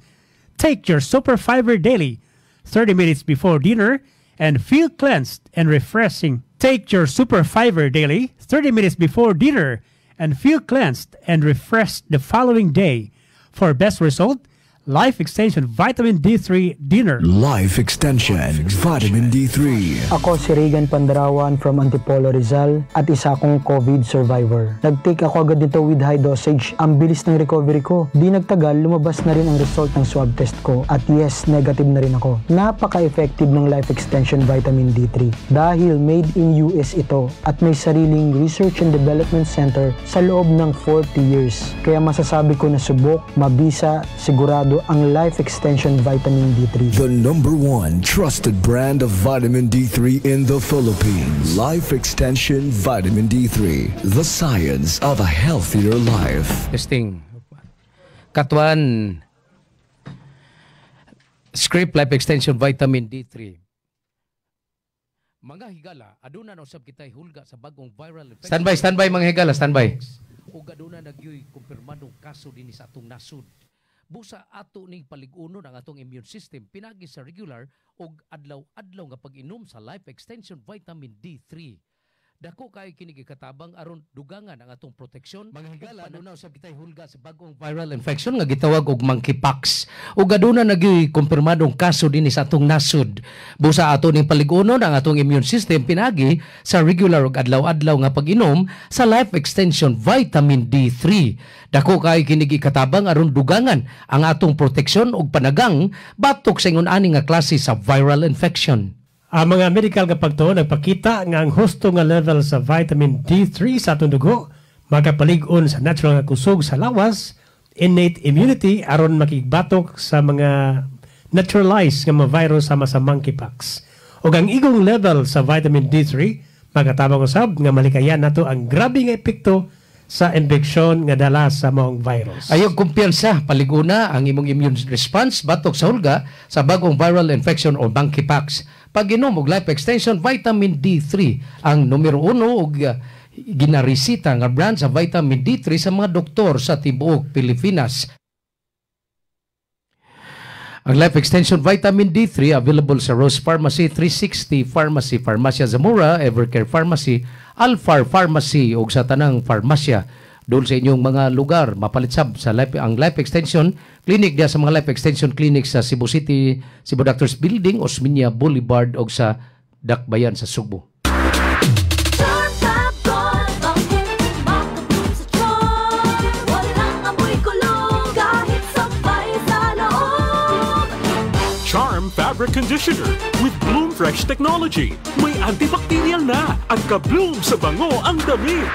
Take your Super Fiber daily, 30 minutes before dinner, and feel cleansed and refreshing. Take your Super Fiber daily, 30 minutes before dinner, and feel cleansed and refreshed the following day. For best result, Life Extension Vitamin D3 Dinner. Life Extension Vitamin D3. Ako si Regan Pandarawan from Antipolo, Rizal at isa akong COVID survivor. Nag-take ako agad nito with high dosage. Ang bilis ng recovery ko. Di nagtagal, lumabas na rin ang result ng swab test ko. At yes, negative na rin ako. Napaka-effective ng Life Extension Vitamin D3 dahil made in US ito at may sariling research and development center sa loob ng 40 years. Kaya masasabi ko na subok, mabisa, sigurado ang Life Extension Vitamin D3. The number one trusted brand of vitamin D3 in the Philippines. Life Extension Vitamin D3. The science of a healthier life. Testing. Katuan Script Life Extension Vitamin D3. Mga higala, aduna na usab kitay hulga sa bagong viral infection. Standby, standby mga higala, standby. Ug aduna na gyoy kumpirmadong kaso dinhi sa atong nasod. Busa ato ning palig-unon ang atong immune system pinagi sa regular ug adlaw-adlaw nga pag-inom sa Life Extension Vitamin D3. Dako kaayo kini gikatabang aron dugangan ang atong proteksyon. Mga higala, aduna usab kitay hulga sa bagong viral infection nga gitawag og monkeypox. Ug aduna na gyoy kumpirmadong kaso dinhi sa atong nasod. Busa ato ning palig-unon ang atong immune system pinagi sa regular ug adlaw-adlaw nga pag-inom sa Life Extension Vitamin D3. Dako kaayo kini gikatabang aron dugangan ang atong proteksyon ug panagang batok sa ingon ani nga klase sa viral infection. Ang mga medical nga pagtuo nagpakita nga ang husto nga level sa vitamin D3 sa atong dugo makapalig-on sa natural nga kusog sa lawas, innate immunity aron makigbatok sa mga naturalized nga mga virus sama sa monkeypox. Ug ang igong level sa vitamin D3 makatabang usab nga malikayan nato ang grabe nga epekto sa impeksyon nga dala sa maong virus. Ayaw kumpiyansa, paliguna ang imong immune response batok sa hulga sa bagong viral infection o monkeypox. Pag-inom og Life Extension Vitamin D3 ang numero 1 og ginaresita nga brand sa vitamin D3 sa mga doktor sa tibuok Pilipinas. Ang Life Extension Vitamin D3 available sa Rose Pharmacy, 360 Pharmacy, Pharmacia Zamora, Evercare Pharmacy, Alfar Pharmacy ug sa tanang farmasya doon sa inyong mga lugar. Mapalit sab sa ang Life Extension Clinic diya sa mga Life Extension Clinic sa Cebu City, Cebu Doctors Building, Osmeña Boulevard ug sa Dakbayan sa Sugbo. Charm Fabric Conditioner with Bloom Fresh Technology. May antibacterial na at ka-bloom sa bango ang damit.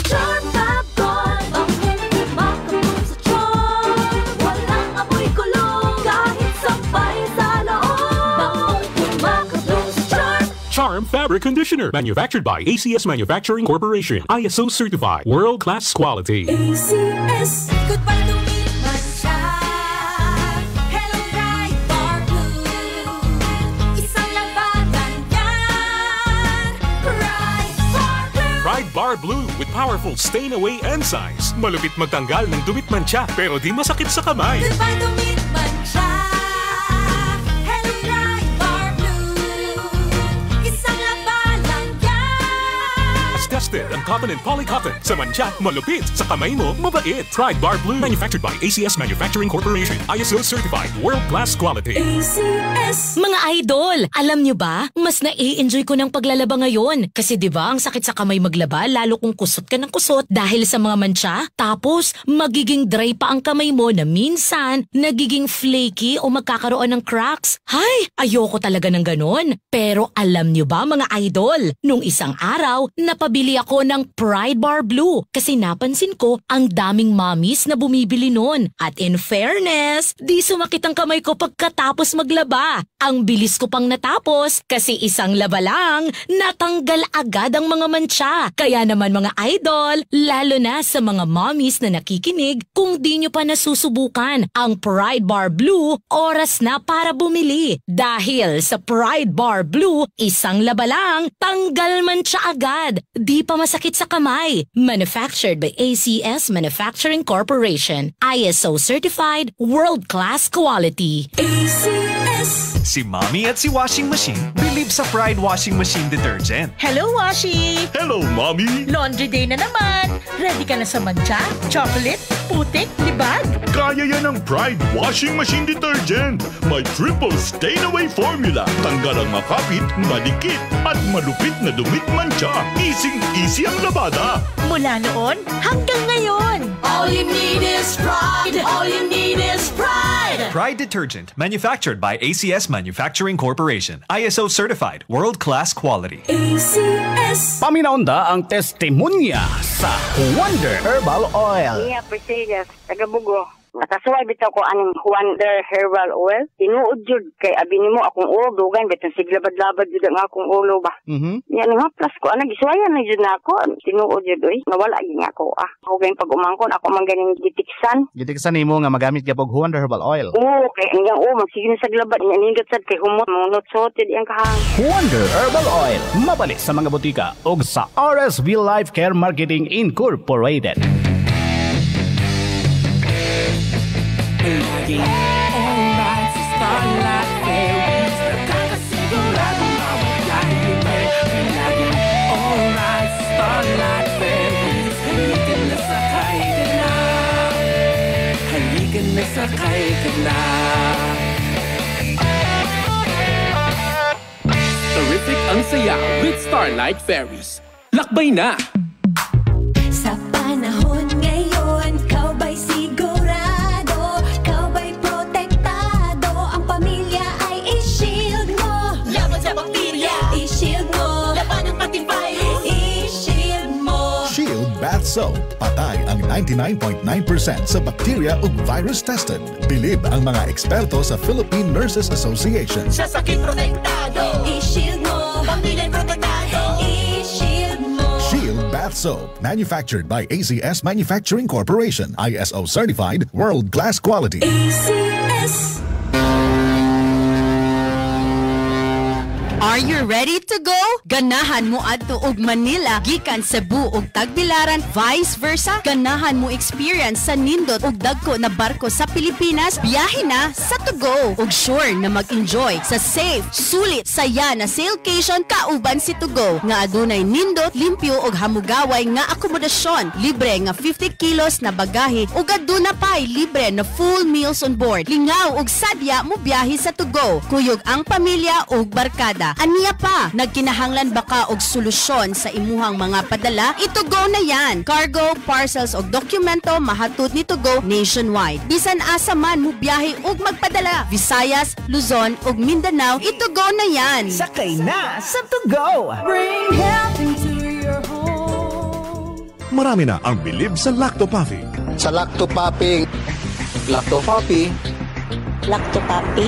Charm Fabcon, bangong kumakablum sa charm. Walang amoy kulong kahit sampay sa loob. Bangong kumakablum sa charm. Charm Fabric Conditioner, manufactured by ACS Manufacturing Corporation. ISO certified, world-class quality. ACS. Goodbye dumi mancha. Hello Pride Bar Blue. Isang labanan yan. Pride Bar Blue. Pride Bar Blue with powerful stain-away enzymes. Malupit magtanggal ng dumit mancha pero di masakit sa kamay. Goodbye dumi mancha. Hello Pride Bar Blue. Isang labanan yan. As tested Tested ang cotton and polycotton. Sa mantsa, malupit. Sa kamay mo, mabait. Pride Bar Blue. Manufactured by ACS Manufacturing Corporation. ISO certified. World-class quality. ACS. Mga idol, alam nyo ba, mas nai-enjoy ko ng paglalaba ngayon. Kasi 'di ba ang sakit sa kamay maglaba lalo kung kusot ka ng kusot dahil sa mga mantsa. Tapos, magiging dry pa ang kamay mo na minsan nagiging flaky o magkakaroon ng cracks. Hay, ayoko talaga ng ganon. Pero alam nyo ba, mga idol, nung isang araw, napabili ako ng Pride Bar Blue kasi napansin ko ang daming mommies na bumibili nun. At in fairness, di sumakit ang kamay ko pagkatapos maglaba. Ang bilis ko pang natapos kasi isang laba lang, natanggal agad ang mga mantsa. Kaya naman, mga idol, lalo na sa mga mommies na nakikinig, kung di nyo pa nasusubukan ang Pride Bar Blue, oras na para bumili. Dahil sa Pride Bar Blue, isang laba lang, tanggal mantsa agad. Di pa masakit sa kamay. Manufactured by ACS Manufacturing Corporation. ISO certified, world-class quality. ACS. Si Mommy at si Washing Machine believe sa Pride Washing Machine Detergent. Hello, Washi! Hello, Mommy! Laundry day na naman! Ready ka na sa mantsa, chocolate, putik, libag? Kaya yan ang Pride Washing Machine Detergent. May triple stain-away formula. Tanggal ang makapit, madikit, at malupit na dumi't mantsa. Easy-easy ang labada. Mula noon hanggang ngayon! All you need is Pride. All you need is Pride. Pride Detergent, manufactured by ACS Manufacturing Corporation. ISO certified, world-class quality. ACS. Paminaw unta ang testimonya sa Wonder Herbal Oil. Nia Priscilla, taga Bugo. Nakasuway bitaw ko aning Wonder Herbal Oil. Tinuod jud kay abi nimo akong ulo dugan bitong siglabad-labad jud ang akong ulo ba. Nya nang haplas ko ana, gisuwayan na jud nako. Tinuod jud oy. Nawala gyud nga ako ah. Ako gayong pag umangkon ako man ganing gitiksan. Gitiksan nimo nga magamit gyud og Wonder Herbal Oil. Oo, kay ang iyang ulo magsige na saglabad nya nindot sad kay humot munot sotid iyang kahang. Wonder Herbal Oil. Mapalit sa mga botika ug sa RSV Life Care Marketing Incorporated. Laging alright sa Starlight Ferries. Nakakasigurado mawalay libre. Laging alright sa Starlight Ferries. Halika na, sakay ka na. Halika na, sakay ka na. Terrific ang saya with Starlight Ferries. Lakbay na! Sa panahon ngayon, kau ba'y sigurado? Kau ba'y protektado? Ang pamilya ay i-shield mo. Laban sa bakterya, I-shield mo. Laban ng pati virus, I-shield mo. Shield Bath Soap. Patay ang 99.9% sa bacteria ug virus tested. Bilib ang mga eksperto sa Philippine Nurses Association. Sa sakit protektado, I-shield mo. Pamilya protektado, I-shield mo. Shield Bath Soap. Manufactured by ACS Manufacturing Corporation. ISO certified, world-class quality. ACS. Are you ready to go? Ganahan mo adto og Manila gikan Cebu ug Tagbilaran, vice versa? Ganahan mo experience sa nindot ug dagko na barko sa Pilipinas? Biyahe na sa To Go. Ug sure na mag-enjoy sa safe, sulit, saya na sailcation kauban si To Go nga adunay nindot, limpyo ug hamugaway nga akomodasyon, libre nga 50 kilos na bagahe ug aduna pay libre na full meals on board. Lingaw ug sadya mo biyahe sa To Go. Kuyog ang pamilya ug barkada. Aniya pa, nagkinahanglan ba ka og solusyon sa imuhang mga padala? I-To Go na yan. Cargo, parcels og dokumento mahatod ni To Go nationwide. Bisan asa man mo biyahe ug magpadala, Visayas, Luzon ug Mindanao, i-To Go na yan. Sakay na sa To Go! Bring health into your home. Marami na ang bilib sa Lactopafi. Sa Lactopapi. Lactopapi. Lactopapi.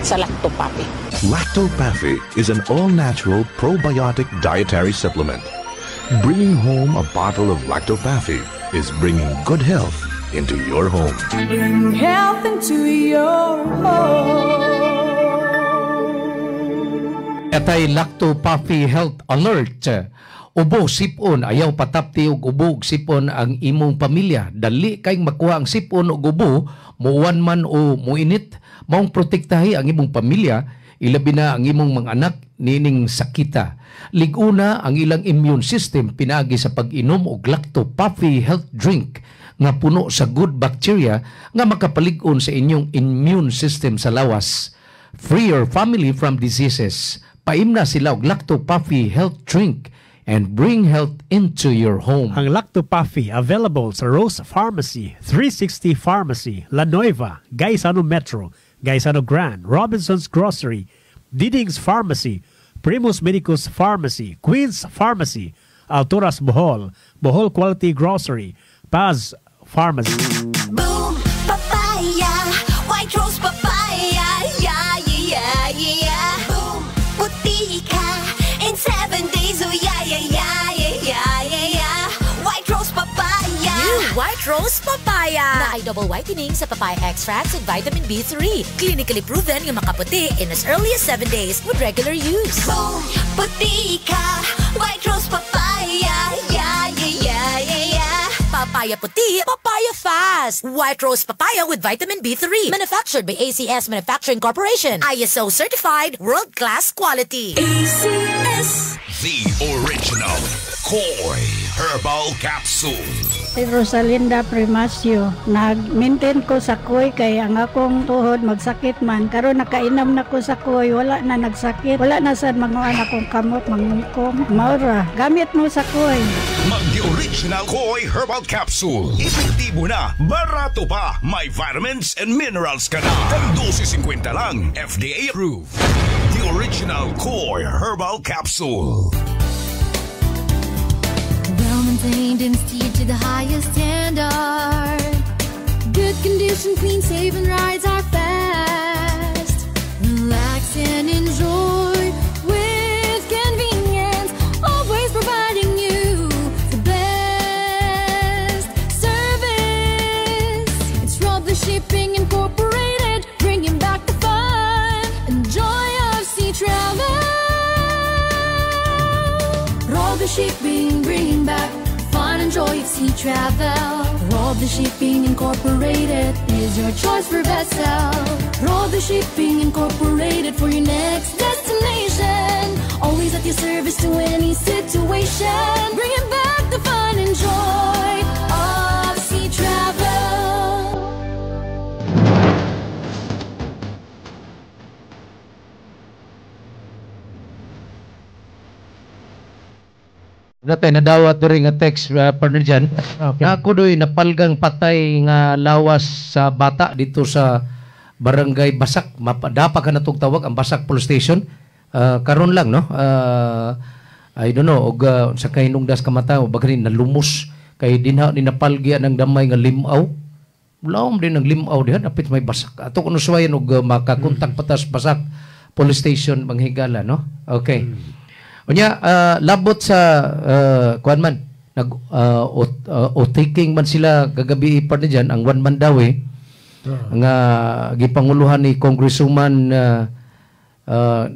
Sa Lactopapi. Lactopafi is an all-natural probiotic dietary supplement. Bringing home a bottle of Lactopafi is bringing good health into your home. Bring health into your home. Atay Lactopafi Health Alert. Ubo, sipon, ayaw patapti og ubo ug sipon ang imong pamilya. Dali kay makuha ang sipon og ubo, muwan man o muinit, maong protektahi ang imong pamilya. Ilabi na ang imong mga anak nining sakita. Liguna ang ilang immune system pinaagi sa pag-inom og Lacto Puffy Health Drink nga puno sa good bacteria nga makapalig-on sa inyong immune system sa lawas. Free your family from diseases. Paimna sila og Lacto Puffy Health Drink and bring health into your home. Ang Lacto Puffy available sa Rose Pharmacy, 360 Pharmacy, La Nueva, Gaisano Metro, Gaisano Grand, Robinson's Grocery, Diding's Pharmacy, Primus Medicus Pharmacy, Queen's Pharmacy, Alturas Bohol, Bohol Quality Grocery, Paz Pharmacy. Boom, papaya, white rose papaya, yeah, yeah, yeah, yeah. Boom, puti ka in 7 days, oh yeah, yeah, yeah, yeah, yeah, yeah, yeah. White rose papaya. New White Rose Papaya. Na ay double whitening sa papaya extracts and vitamin B3. Clinically proven nga makaputi in as early as 7 days with regular use. Boom, puti ka, white rose papaya, yeah, yeah, yeah, yeah, yeah. Papaya puti, papaya fast. White Rose Papaya with vitamin B3. Manufactured by ACS Manufacturing Corporation. ISO certified, world-class quality. ACS. The original Koi Herbal Capsule. Si Rosalinda Primacio, nag-maintain ko sa kuy kay ang akong tuhod magsakit man. Karon nakainom na ko sa kuy, wala na nagsakit. Wala na sad manguan akong kamot, mangungkong. Maura, gamit mo sa kuy. Mag the original Koi Herbal Capsule. Epektibo na, barato pa, may vitamins and minerals ka na. Tag 12.50 lang, FDA approved. The original Koi Herbal Capsule. Well maintained and steered to the highest standard. Good condition, clean, safe, and rides are fast. Relax and enjoy with convenience. Always providing you the best service. It's Rob the Shipping Incorporated, bringing back the fun and joy of sea travel. Rob the Shipping, bringing back fun and joy of sea travel. Rob the Shipping Incorporated is your choice for vessel. Rob the Shipping Incorporated for your next destination. Always at your service to any situation. Bringing back the fun and joy of sea travel. Natay nadawat diri nga text partner dyan. Okay. Na ako doy napalgang patay nga lawas sa bata dito sa Barangay Basak. Mapadapa ka na tong tawag ang Basak Police Station. Karon lang no. I don't know og sa kahinungdas kamata o bagrin nalumos kay dinha ni napalgya ng damay nga limaw. Lawom din ang limaw diha dapit may Basak. Ato kuno suwayan og makakontak patas Basak Police Station manghigala no. Okay. Unya labot sa kuan man nag taking man sila kagabi pa diyan ang One Mandawi nga gipanguluhan ni Congresswoman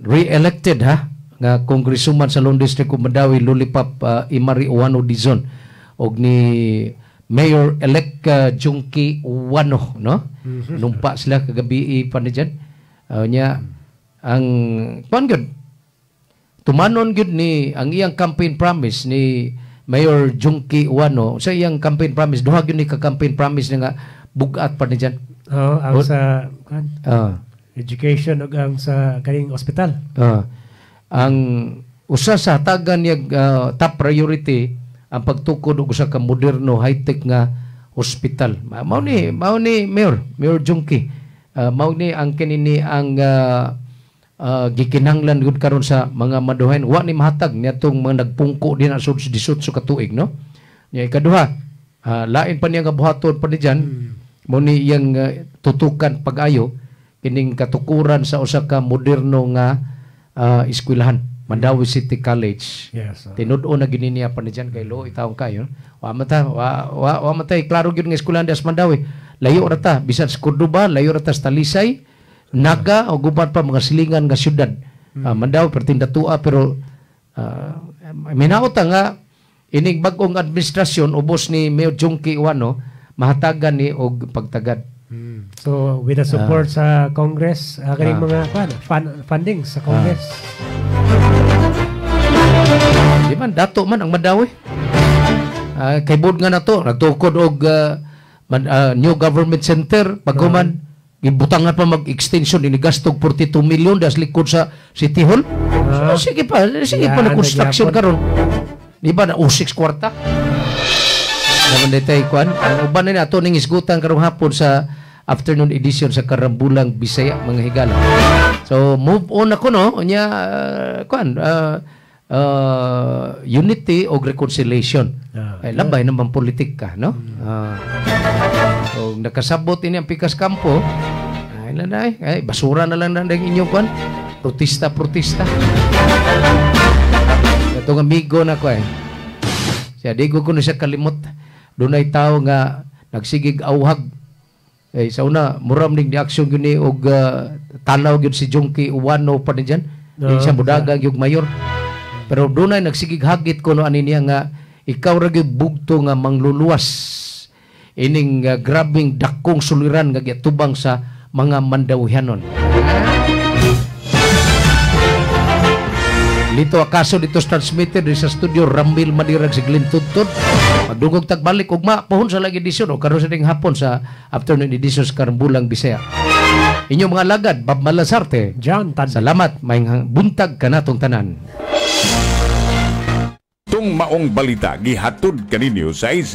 re-elected ha nga Congresswoman sa Lone District of Mandawi Lolipop Imari Uwano Dizon og ni Mayor elect Junkie Uwano no. Numpa sila kagabi pa diyan. Unya ang kuan gyud tumanon gyud ni ang iyang campaign promise ni Mayor Junkie Uwano sa iyang campaign promise duha gyud ni ka campaign promise nga bugat pa ni diyan. Oh, ang sa education ug ang sa kaning ospital. Ang usa sa hatagan niya top priority ang pagtukod og usa ka moderno high-tech nga ospital. Mao ni Mayor Junkie. Mao ni ang kini ni ang gikinahanglan gud karon sa mga maduhayn wa ni mahatag niadtong mga nagpungko din ang sud 18 ka tuig no. Nya ikaduha, lain pa niya nga buhaton pa ni diyan mo ni iyang tutukan pag-ayo kining katukuran sa usa ka moderno nga eskwelahan Mandawi City College. Yes. Tinud-on na gini niya pa ni diyan kay lo itawong kayo. Wa man ta wa man tay klaro gyud nga eskwelahan diha sa Mandawi. Layo ra ta bisan sa Cordoba, layo ra ta sa Talisay, Naga o guban pa mga silingan nga syudad. Mandawi perting datua pero minaota nga ining bag-ong administrasyon ubos ni Mayor Junkie Uwano mahatagan ni og pagtagad. So with the support sa Congress, kaning mga funding sa Congress. Di man dato man ang Mandaue. Kay bod nga nato nagtukod og new government center pagkuman gibutangan pa mag-extension ini gastog 42 million das likod sa City Hall. So, sige pa, sige pa na construction karon. Di ba na 6 kwarta? Naman ditay kuan. Ang uban na ato ning isgutan karong hapon sa afternoon edition sa Karambulang Bisaya, mga higala. So move on ako, no. Unya kuan unity o reconciliation. Ay, labay naman politika, no? So nakasabot ini ang pikas kampo. Ay na ay basura na lang na ang inyong kuan. Protesta, protesta. Katong amigo na ko eh. Siya di ko kuno siya kalimot. Dunay tawo nga nagsigig auhag. Eh sa una muram ning ni-action gyud ni og tanaw gyud si Junkie Uwano pa ni diyan. Di siya mudagang yung mayor. Pero dunay nagsigig hagit kuno ani niya nga ikaw ra gyud bugto nga mangluluwas ining grabing dakong suliran nga giatubang sa mga Mandauyanon. Lito akaso dito transmitter di sa studio Ramil Madirag si Glenn Tudtud. Magdungog tagbalik ugma pohon sa lagi edisyon o karon sa ding hapon sa afternoon edition sa Karambulang Bisaya. Inyong mga alagad, Bob Malasarte, John Tan. Salamat, maayong buntag kanatong tanan. Tung maong balita gihatod kaninyo sa AC